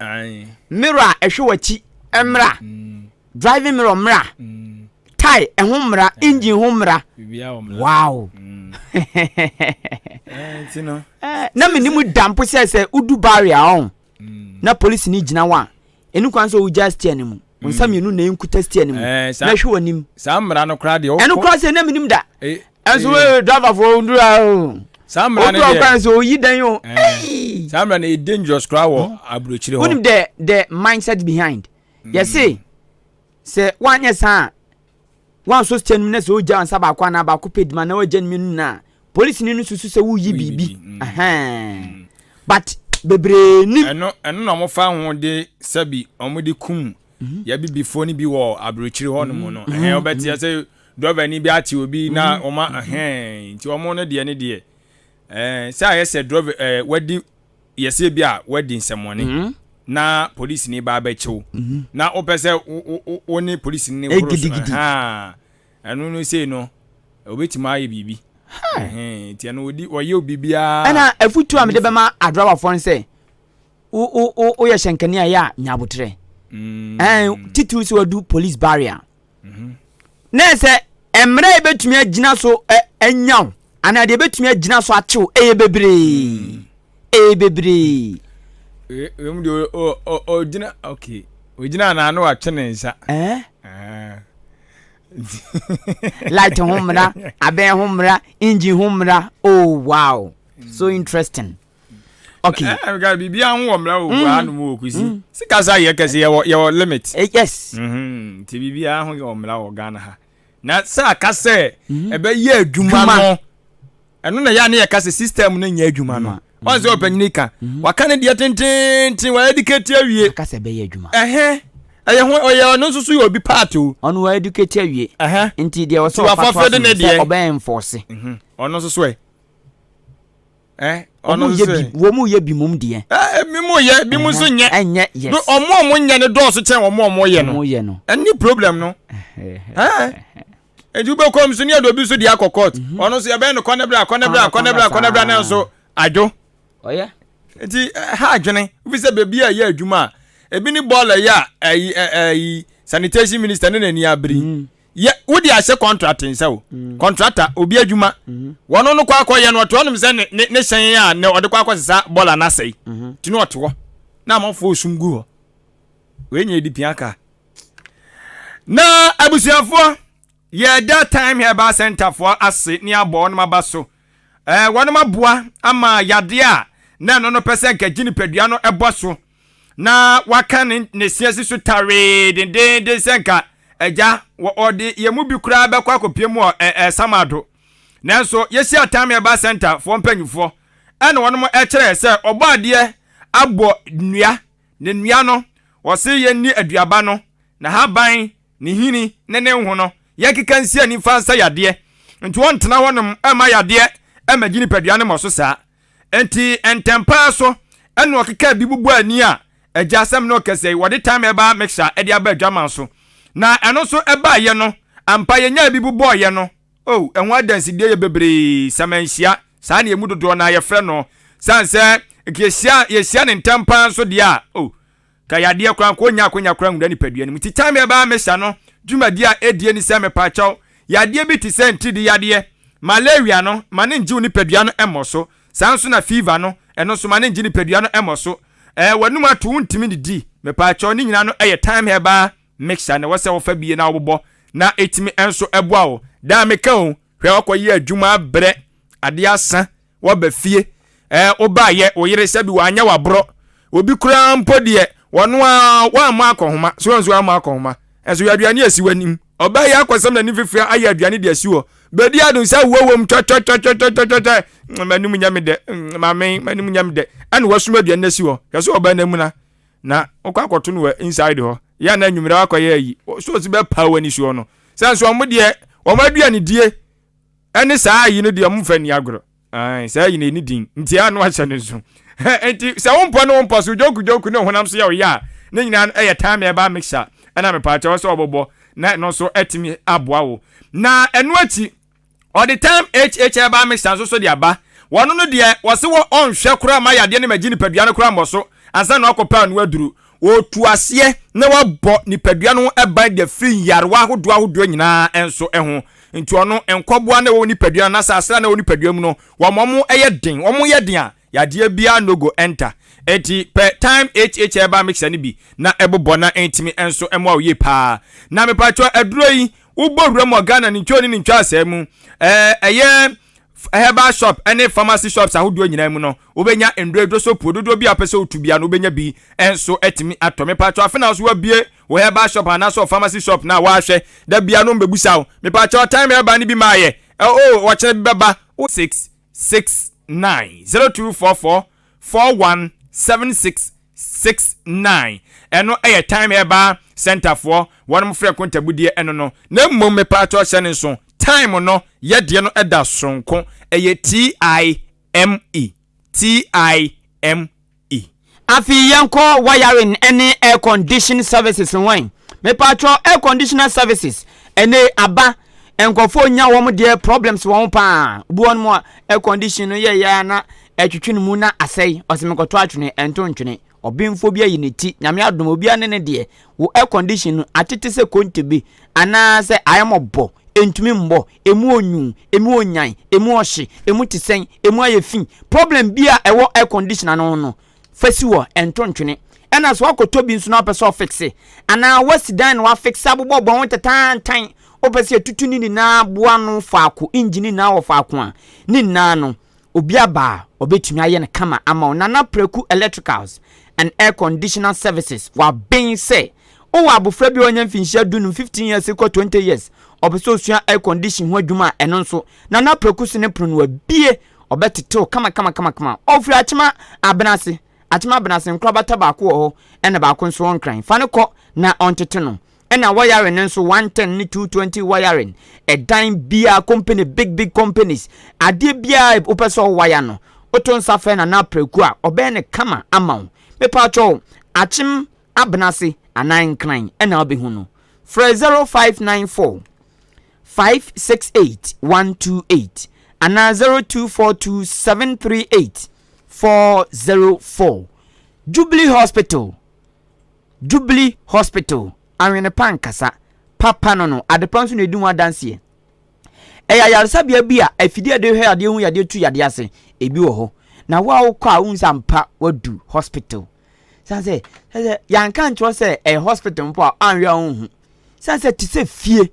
Mirror a ɛhwɛ w'akyi mmara. Mm. Driving mirror mmara. Mm. Tie ɛho mmara. Engine ho mmara. Wow. Mm. Eh, eh, na menim da mpo sɛ sɛ wodu barrier ɔn na polisi ni gyina hɔ a ɛni kwan sɛ wogya steer no mu wo nsa mm. mmienu na ɛnkuta steer no mu eh, na hwɛ w'anim saa mmara no koraa deɛ ɛno koraa sɛ na menim da eh, ɛnso eh. driverfoɔ ndura o saa mmara no deɛ kwan sɛ oyi dan o saa mmara no yɛ dangerous koraa wɔ hmm? aburokyire hɔ wonim the the mindset behind mm. yɛse sɛ woanyɛ saa Woansɔ sika no mu na sɛ ogya nsa baako anaa baako pɛ dima na wagya no mmienu nyinaa a, polisini no susu sɛ woyi biribi. Mm. Ɛhɛn. But bebree nim. Ɛno ɛno na wɔfa ho de sɛbi wɔn de kum mhm. yɛabibifoɔ no bi wɔ aburokyire hɔ nom no. Mhm. Ɛhɛn wɔbɛte sɛ drɔbani bi akye obi na mhm. wɔn ɛhɛn nti wɔn no deɛ ne deɛ ɛɛ sɛ ayɛ sɛ drɔba ɛɛ wadi yɛsɛ bi a wadi nsɛmmɔne mm-hmm. na polisini ba abɛkyew mm-hmm. na wopɛ sɛ wo ne polisini ne horo so ɛno no sei no obɛtumi ayɛ biribi nti ɛno ɔdi ɔyɛ biribiara ɛna afutuo a mede bɛma adrawafoɔ no sɛ woyɛ hyɛnkani a ɛyɛ a nya aboterɛ mm. titiriw sɛ wadu police barrier Na sɛ mmerɛ a yɛbɛtumi agyina so anya wo anaa deɛ yɛbɛtumi agyina so akye wo ɛyɛ bebree ɛyɛ bebree. Wei deɛ ɔgyina okay ɔgyina anaa na watwe ne nsa. Ɛɛ. Light ho mmara abɛn ho mmara engine ho mmara oh wow so interesting. okay. ɛɛ eh, nka biribiara ho wɔ mmara wɔ mm. ha nom wɔ kusi mm. sika sa yɛ kɛse yɛwɔ yɛwɔ limit. Eh, yes. Mm-hmm. nti biribiara ho wɔ mmara wɔ Ghana ha na sɛ aka sɛ mm-hmm. ɛbɛyɛ adwuma no ɛno na yɛ a ne yɛka sɛ system no nyɛ adwuma no wɔn sɛ ɔpanyini ka mm-hmm. waka ne deɛ tententen wa educate awie. aka sɛ ɛbɛyɛ adwuma. ɛhɛn ɛyɛ ho ɔyɛ ɔno nso so yɛ obi part o. ɔno wa educate awie. ɛhɛn nti deɛ ɔsɛ ɔfa to aso sɛ ɔbɛn enforce. ɔno nso so ɛ. Eh, ɔno nso sɛ. Wɔn mu yɛ bi mum deɛ. Ɛɛ bi mu yɛ bi mu nso nyɛ. Ɛnyɛ yes. Wɔn a wɔn nyɛ no dɔɔso kyɛn wɔn a wɔn yɛ no. Wɔn yɛ no. Ɛni problem no. Ɛɛ nti wobɛkɔ mu so ne yɛde obi nso de akɔ court. Mhm. Ɔno nso yɛbɛyɛ no kɔnɛbra kɔnɛbra kɔnɛbra kɔnɛbra ne nso adwo. Ɔyɛ. Nti ha adwene wofi sɛ baabi a ɛyɛ adwuma a ebi ne bɔɔla yi a ɛyi ɛyi sanitation minister ne n'ani abiri. Mm. Yɛ wode ahyɛ contract nsa o. Contractor obi adwuma. Wɔno no kɔ akɔyɛ no ɔte hɔnom sɛ ne ne ne hyɛn a ne ɔde kɔ akɔsesa bɔɔla no asɛe. Nti na ɔte hɔ na amanfoɔ resum gu hɔ. Wei nyɛ ɛdi pia kaa. Na abusuafoɔ yɛda Time Herbal Center foɔ ase ne abɔ wɔnom aba so. Ɛɛ wɔnom aboa ama yadeɛ a na ɛno no pɛ sɛ nka gye nipadua no ɛbɔ so na waka ne ne se asi so tawee dendeenden sɛ nka agya wɔ ɔde yɛn mu bi koraa bɛkɔ akɔpie mu wɔ ɛ ɛ samado. Nanso yɛhyia Time Herbal Center foɔ mpanyinfoɔ ɛna wɔnom ɛkyerɛ sɛ ɔbɔ adeɛ abɔ nnua Ne nnua no, wɔse yɛnni aduaba no, n'ahaban, ne nhini ne ne nhono. Yɛnkeka nsi ani mfa nsa yadeɛ. Nti wɔntena hɔnom mma yadeɛ mmɛgye nipadua no mmɔ so saa. Enti ntɛmpa ara so ɛna ɔkekaa bi bobɔɔ ani a agya asɛm no rekasa yi, wɔde thyme herbal mixture de aba adwaman so. Na ɛno nso ɛbaeɛ no, ampa yɛnyaa bi bobɔeɛ no, Oh, ɛho adansedie yɛ bebree, samanhyia, saa na yɛn mu dodoɔ no ara yɛfrɛ no. Sane sɛ, nka yɛhyia, yɛhyia no ntɛm paa nso deɛ a, oh, ka yadeɛ koraa, nka ɔnnya akwanya koraa nwura nipadua no mu. Nti time ɛbaa mesa no, dwumadie a ɛdie ne sɛ, mepaakyɛw, yadeɛ bi te sɛ ntiridi yadeɛ, malaria no, ma no ngye wo nipadua no mmɔ so. Saa nso na fever no, ɛno nso ma no ngye nipadua no mmɔ so. Ɛɛ, w'anum ato, wontumi ndidi, mepaakyɛw, ne nyinaa no yɛ time herbal mixture na ɛwɔ sɛ wofa bie na wobobɔ na ɛtumi nso ɛboa wo. Daa meka o, hwɛ wakɔyɛ adwuma abrɛ, adeɛ asa, waba fie, ɛɛ wobaayɛ, wo yere sɛbi wanyɛ waborɔ, obi koraa mpo deɛ, wɔno a wammɔ akɔhoma, so nso wammɔ akɔhoma, ɛnso yɛ aduane asi w'anim. Ɔbaa yi akɔsɛm n'ani fifiri ayɛ aduane de asi hɔ. Bɛdi adom sɛ wuo wom twɛtwɛtwɛtwɛtwɛtwɛ, m'anim nyɛ me dɛ, maame, m'anim nyɛ me dɛ, ɛna wasum aduane no asi hɔ. Hwɛ sɛ ɔbaa no amuna. Na wokɔ akɔto no wɔ inside hɔ yɛ na anwummerɛ wakɔyɛ ayi so ɔsi bɛpa wɔ anisuo no sɛ nso wɔn deɛ wɔn aduane die ɛne saa ayi no deɛ wɔn mfa ni agorɔ ayi saa ayi na ɛni din nti ano ahyɛ ne nso nti sɛ wo mpɔ ne wo mpɔ so joku joku ne honam so yɛ ɔyɛ a ne nyinaa no ɛyɛ time ɛba mixture ɛna mepaakyɛw sɛ ɔbɔbɔ na ɛno nso ɛtumi aboa wo na ɛno akyi Ɔde Time HH Herbal Mixture nso so de aba. Wɔno no deɛ, wɔse wɔ ɔnhwɛ koraa mma yadeɛ no mmɛgye nipadua no koraa mmɔ so ansa na wakɔpɛ ano aduru. Wɔtu aseɛ na wɔabɔ nipadua no ho ban de afiri nyarewa ahodoɔ ahodoɔ nyinaa nso ho. Nti ɔno, nkɔboa no a ɛwɔ nipadua no anaasɛ asra no a ɛwɔ nipadua mu no, wɔma wɔn yɛ den. Wɔn yɛ den a, yadeɛ biara no go enter. Enti pɛ Time HH Herbal Mixture no bi na ɛbobɔ na ɛntumi nso mmoa wo yie paa. Na mepatwɔ aduro yi, Wobɔ wuram wɔ Ghana ne ntwoo ne ne ntwaasɛɛ mu, ɛyɛ herbal shop ne pharmacy shops ahodoɔ nyinaa mu no, wobɛnya nnuro aduro so puo dodoɔ bi a wopɛ sɛ wotu bia no wobɛnya bi nso atumi atɔ. Mepatwɔ afe na so wabue wo herbal shop anaasɛ wo pharmacy shop na woahwɛ da bia no mbɛbusa wo. Mepatwɔ time herbal no bi maayɛ, oh wɔkyerɛ bi bɛba. 6 6 9 02 44 41 76 69 ɛno ɛyɛ Time Herbal Center foɔ wɔnom frɛ nkontabudeɛ ɛno no na mmom mepaakyɛw hyɛ ne nso time no yɛdeɛ no ɛda soronko ɛyɛ T-I-M-E T-I-M-E. Afei yɛnkɔ wiring ne air condition services ho ɛ. Mepatwɔ air conditioner services ɛnɛ aba nkurɔfoɔ nya wɔn deɛ problems wɔn paa. Obi wɔn mu a air condition no yɛ yɛ na ɛtwetwe ne mu na asɛe ɔsɛ mekɔtɔ atwene ɛnto ntwene. Ɔbenfoɔ bi ayi ne ti nyame adom obiara ne ne deɛ wo air condition no atete sɛ konte bi anaasɛ ayɛ mɔbɔ ɛntumi mbɔ emu onyu emu onyan emu ɔhye emu te sɛn emu ayɛ fi problem bi a ɛwɔ air conditioner no ho no fa si hɔ ɛnto ntwene ɛna sɛ wakɔtɔ bi nso na wopɛ sɛ ɔfixe anaa wasi dan na wafixe abobɔ bɔn ho tataantan wopɛ sɛ yɛtutu ne nyinaa boa no faako engine nyinaa wɔ faako a ne nyinaa no Obi aba a, ɔbɛtumi ayɛ no kama ama wo. Nana Preku Electricals and Air Conditioner Services, Waben sɛ wowɔ abofra bi a wanya mfinhyia dunum, 15 years kɔ 20 years, ɔpɛ sɛ ɔsua air condition ho adwuma a, ɛno nso, Nana Preku se ne pono no wabue, ɔbɛtetew kama kama kama kama. Ɔfiri Akyema Abenase, Akyema Abenase nkorabata baako wɔ hɔ, ɛna baako nso wɔ Nkran. Fa no kɔ na ɔntete no. Ɛna wiring no nso 110 ne 220 wiring ɛdan biara company big big companies adeɛ biara wopɛ sɛ ɔwaya no woto nsa fɛ Nana Apraku a ɔbɛyɛ no kama ama wo mepatwɔ akyem abenase anaa nkran ɛna wobɛhu no frɛ 0594 568 128 anaa 0242 738 404 Jubilee Hospital Jubilee Hospital, Anwene pa nkasa. Papa no no, adepa nso na ɛdi ho adanseɛ. Ɛyɛ ayaresabea bi a afidie a yɛde hwɛ yadeɛ hu yadeɛ tu yadeɛ ase, ebi wɔ hɔ. Na wo a wokɔ a wohu sɛ ampa woadu hospital. San sɛ, sɛ yɛanka nkyerɛ sɛ ɛyɛ hospital mpo a anhwɛ a wonhu. San sɛ te sɛ fie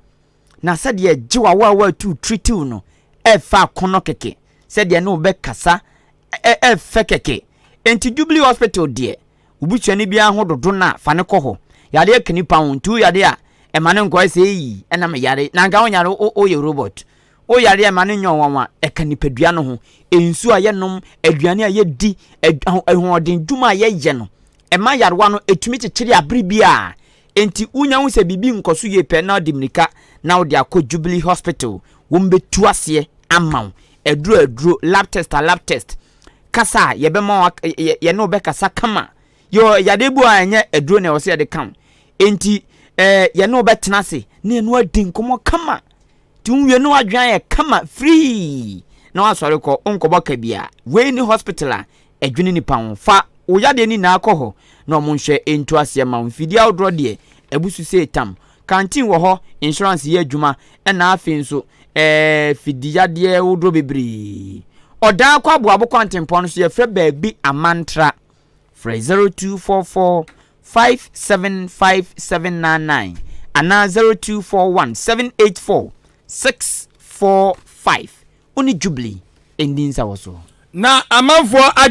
na sɛdeɛ ɛgye wo a woatu treatiw no ɛfa akɔnnɔ kɛkɛ sɛdeɛ ne wobɛkasa ɛfɛ kɛkɛ. Enti Jubilee Hospital deɛ Wo busuani biara ho dodo no a, fa no kɔ hɔ. Yareɛ ka nipa ho, nti wo yare a, ɛma no nkɔyɛ sɛ eii, ɛna me yare. Na anka wonyare, wo woyɛ robot. Wo yare a, ɛma no nyɛ ɔnwanwa. Ɛka nipadua no ho. Nsuo a yɛnom, aduane a yɛdi, ahoɔden dwuma a yɛyɛ no, ɛma yarewa no ɛtumi kyekyere abere biara. Enti wonya hu sɛ biribi nkɔ so yie pɛ na wode mmirika na wode akɔ Jubilee Hospital. Wɔbɛtu aseɛ ama wo. Aduro a aduro, lab test a lab test. Kasa a yɛbɛma wo yɛne wo bɛkasa kama. Yɛ yadeɛ bi wɔ a ɛnyɛ aduro na ɛwɔ sɛ yɛde ka wo. Enti ɛɛ yɛne wo bɛtena ase na yɛne wo adi nkɔmmɔ kama. Nti wowie na w'adwene ayɛ kama firii na wasɔre kɔ wonkɔbɔ ka biara. Wei ne hospital a ɛdwene nipa ho. Fa wo yadeɛ no nyinaa kɔ hɔ na wɔn nhwɛ ntu aseɛ ma wo. Mfidie ahodoɔ deɛ abusu sei tam. Canteen wɔ hɔ, insurance yɛ adwuma, ɛna afei nso ɛɛ fidi yadeɛ wodoɔ bebree. Ɔdan kɔ aboabo kwantempɔn no so yɛfrɛ baabi Amantra. Frɛ 0244 575799 anaa 0241 784 645. Wo ne Jubilee ndi nsawɔsoɔ. Na amanfoɔ adwene.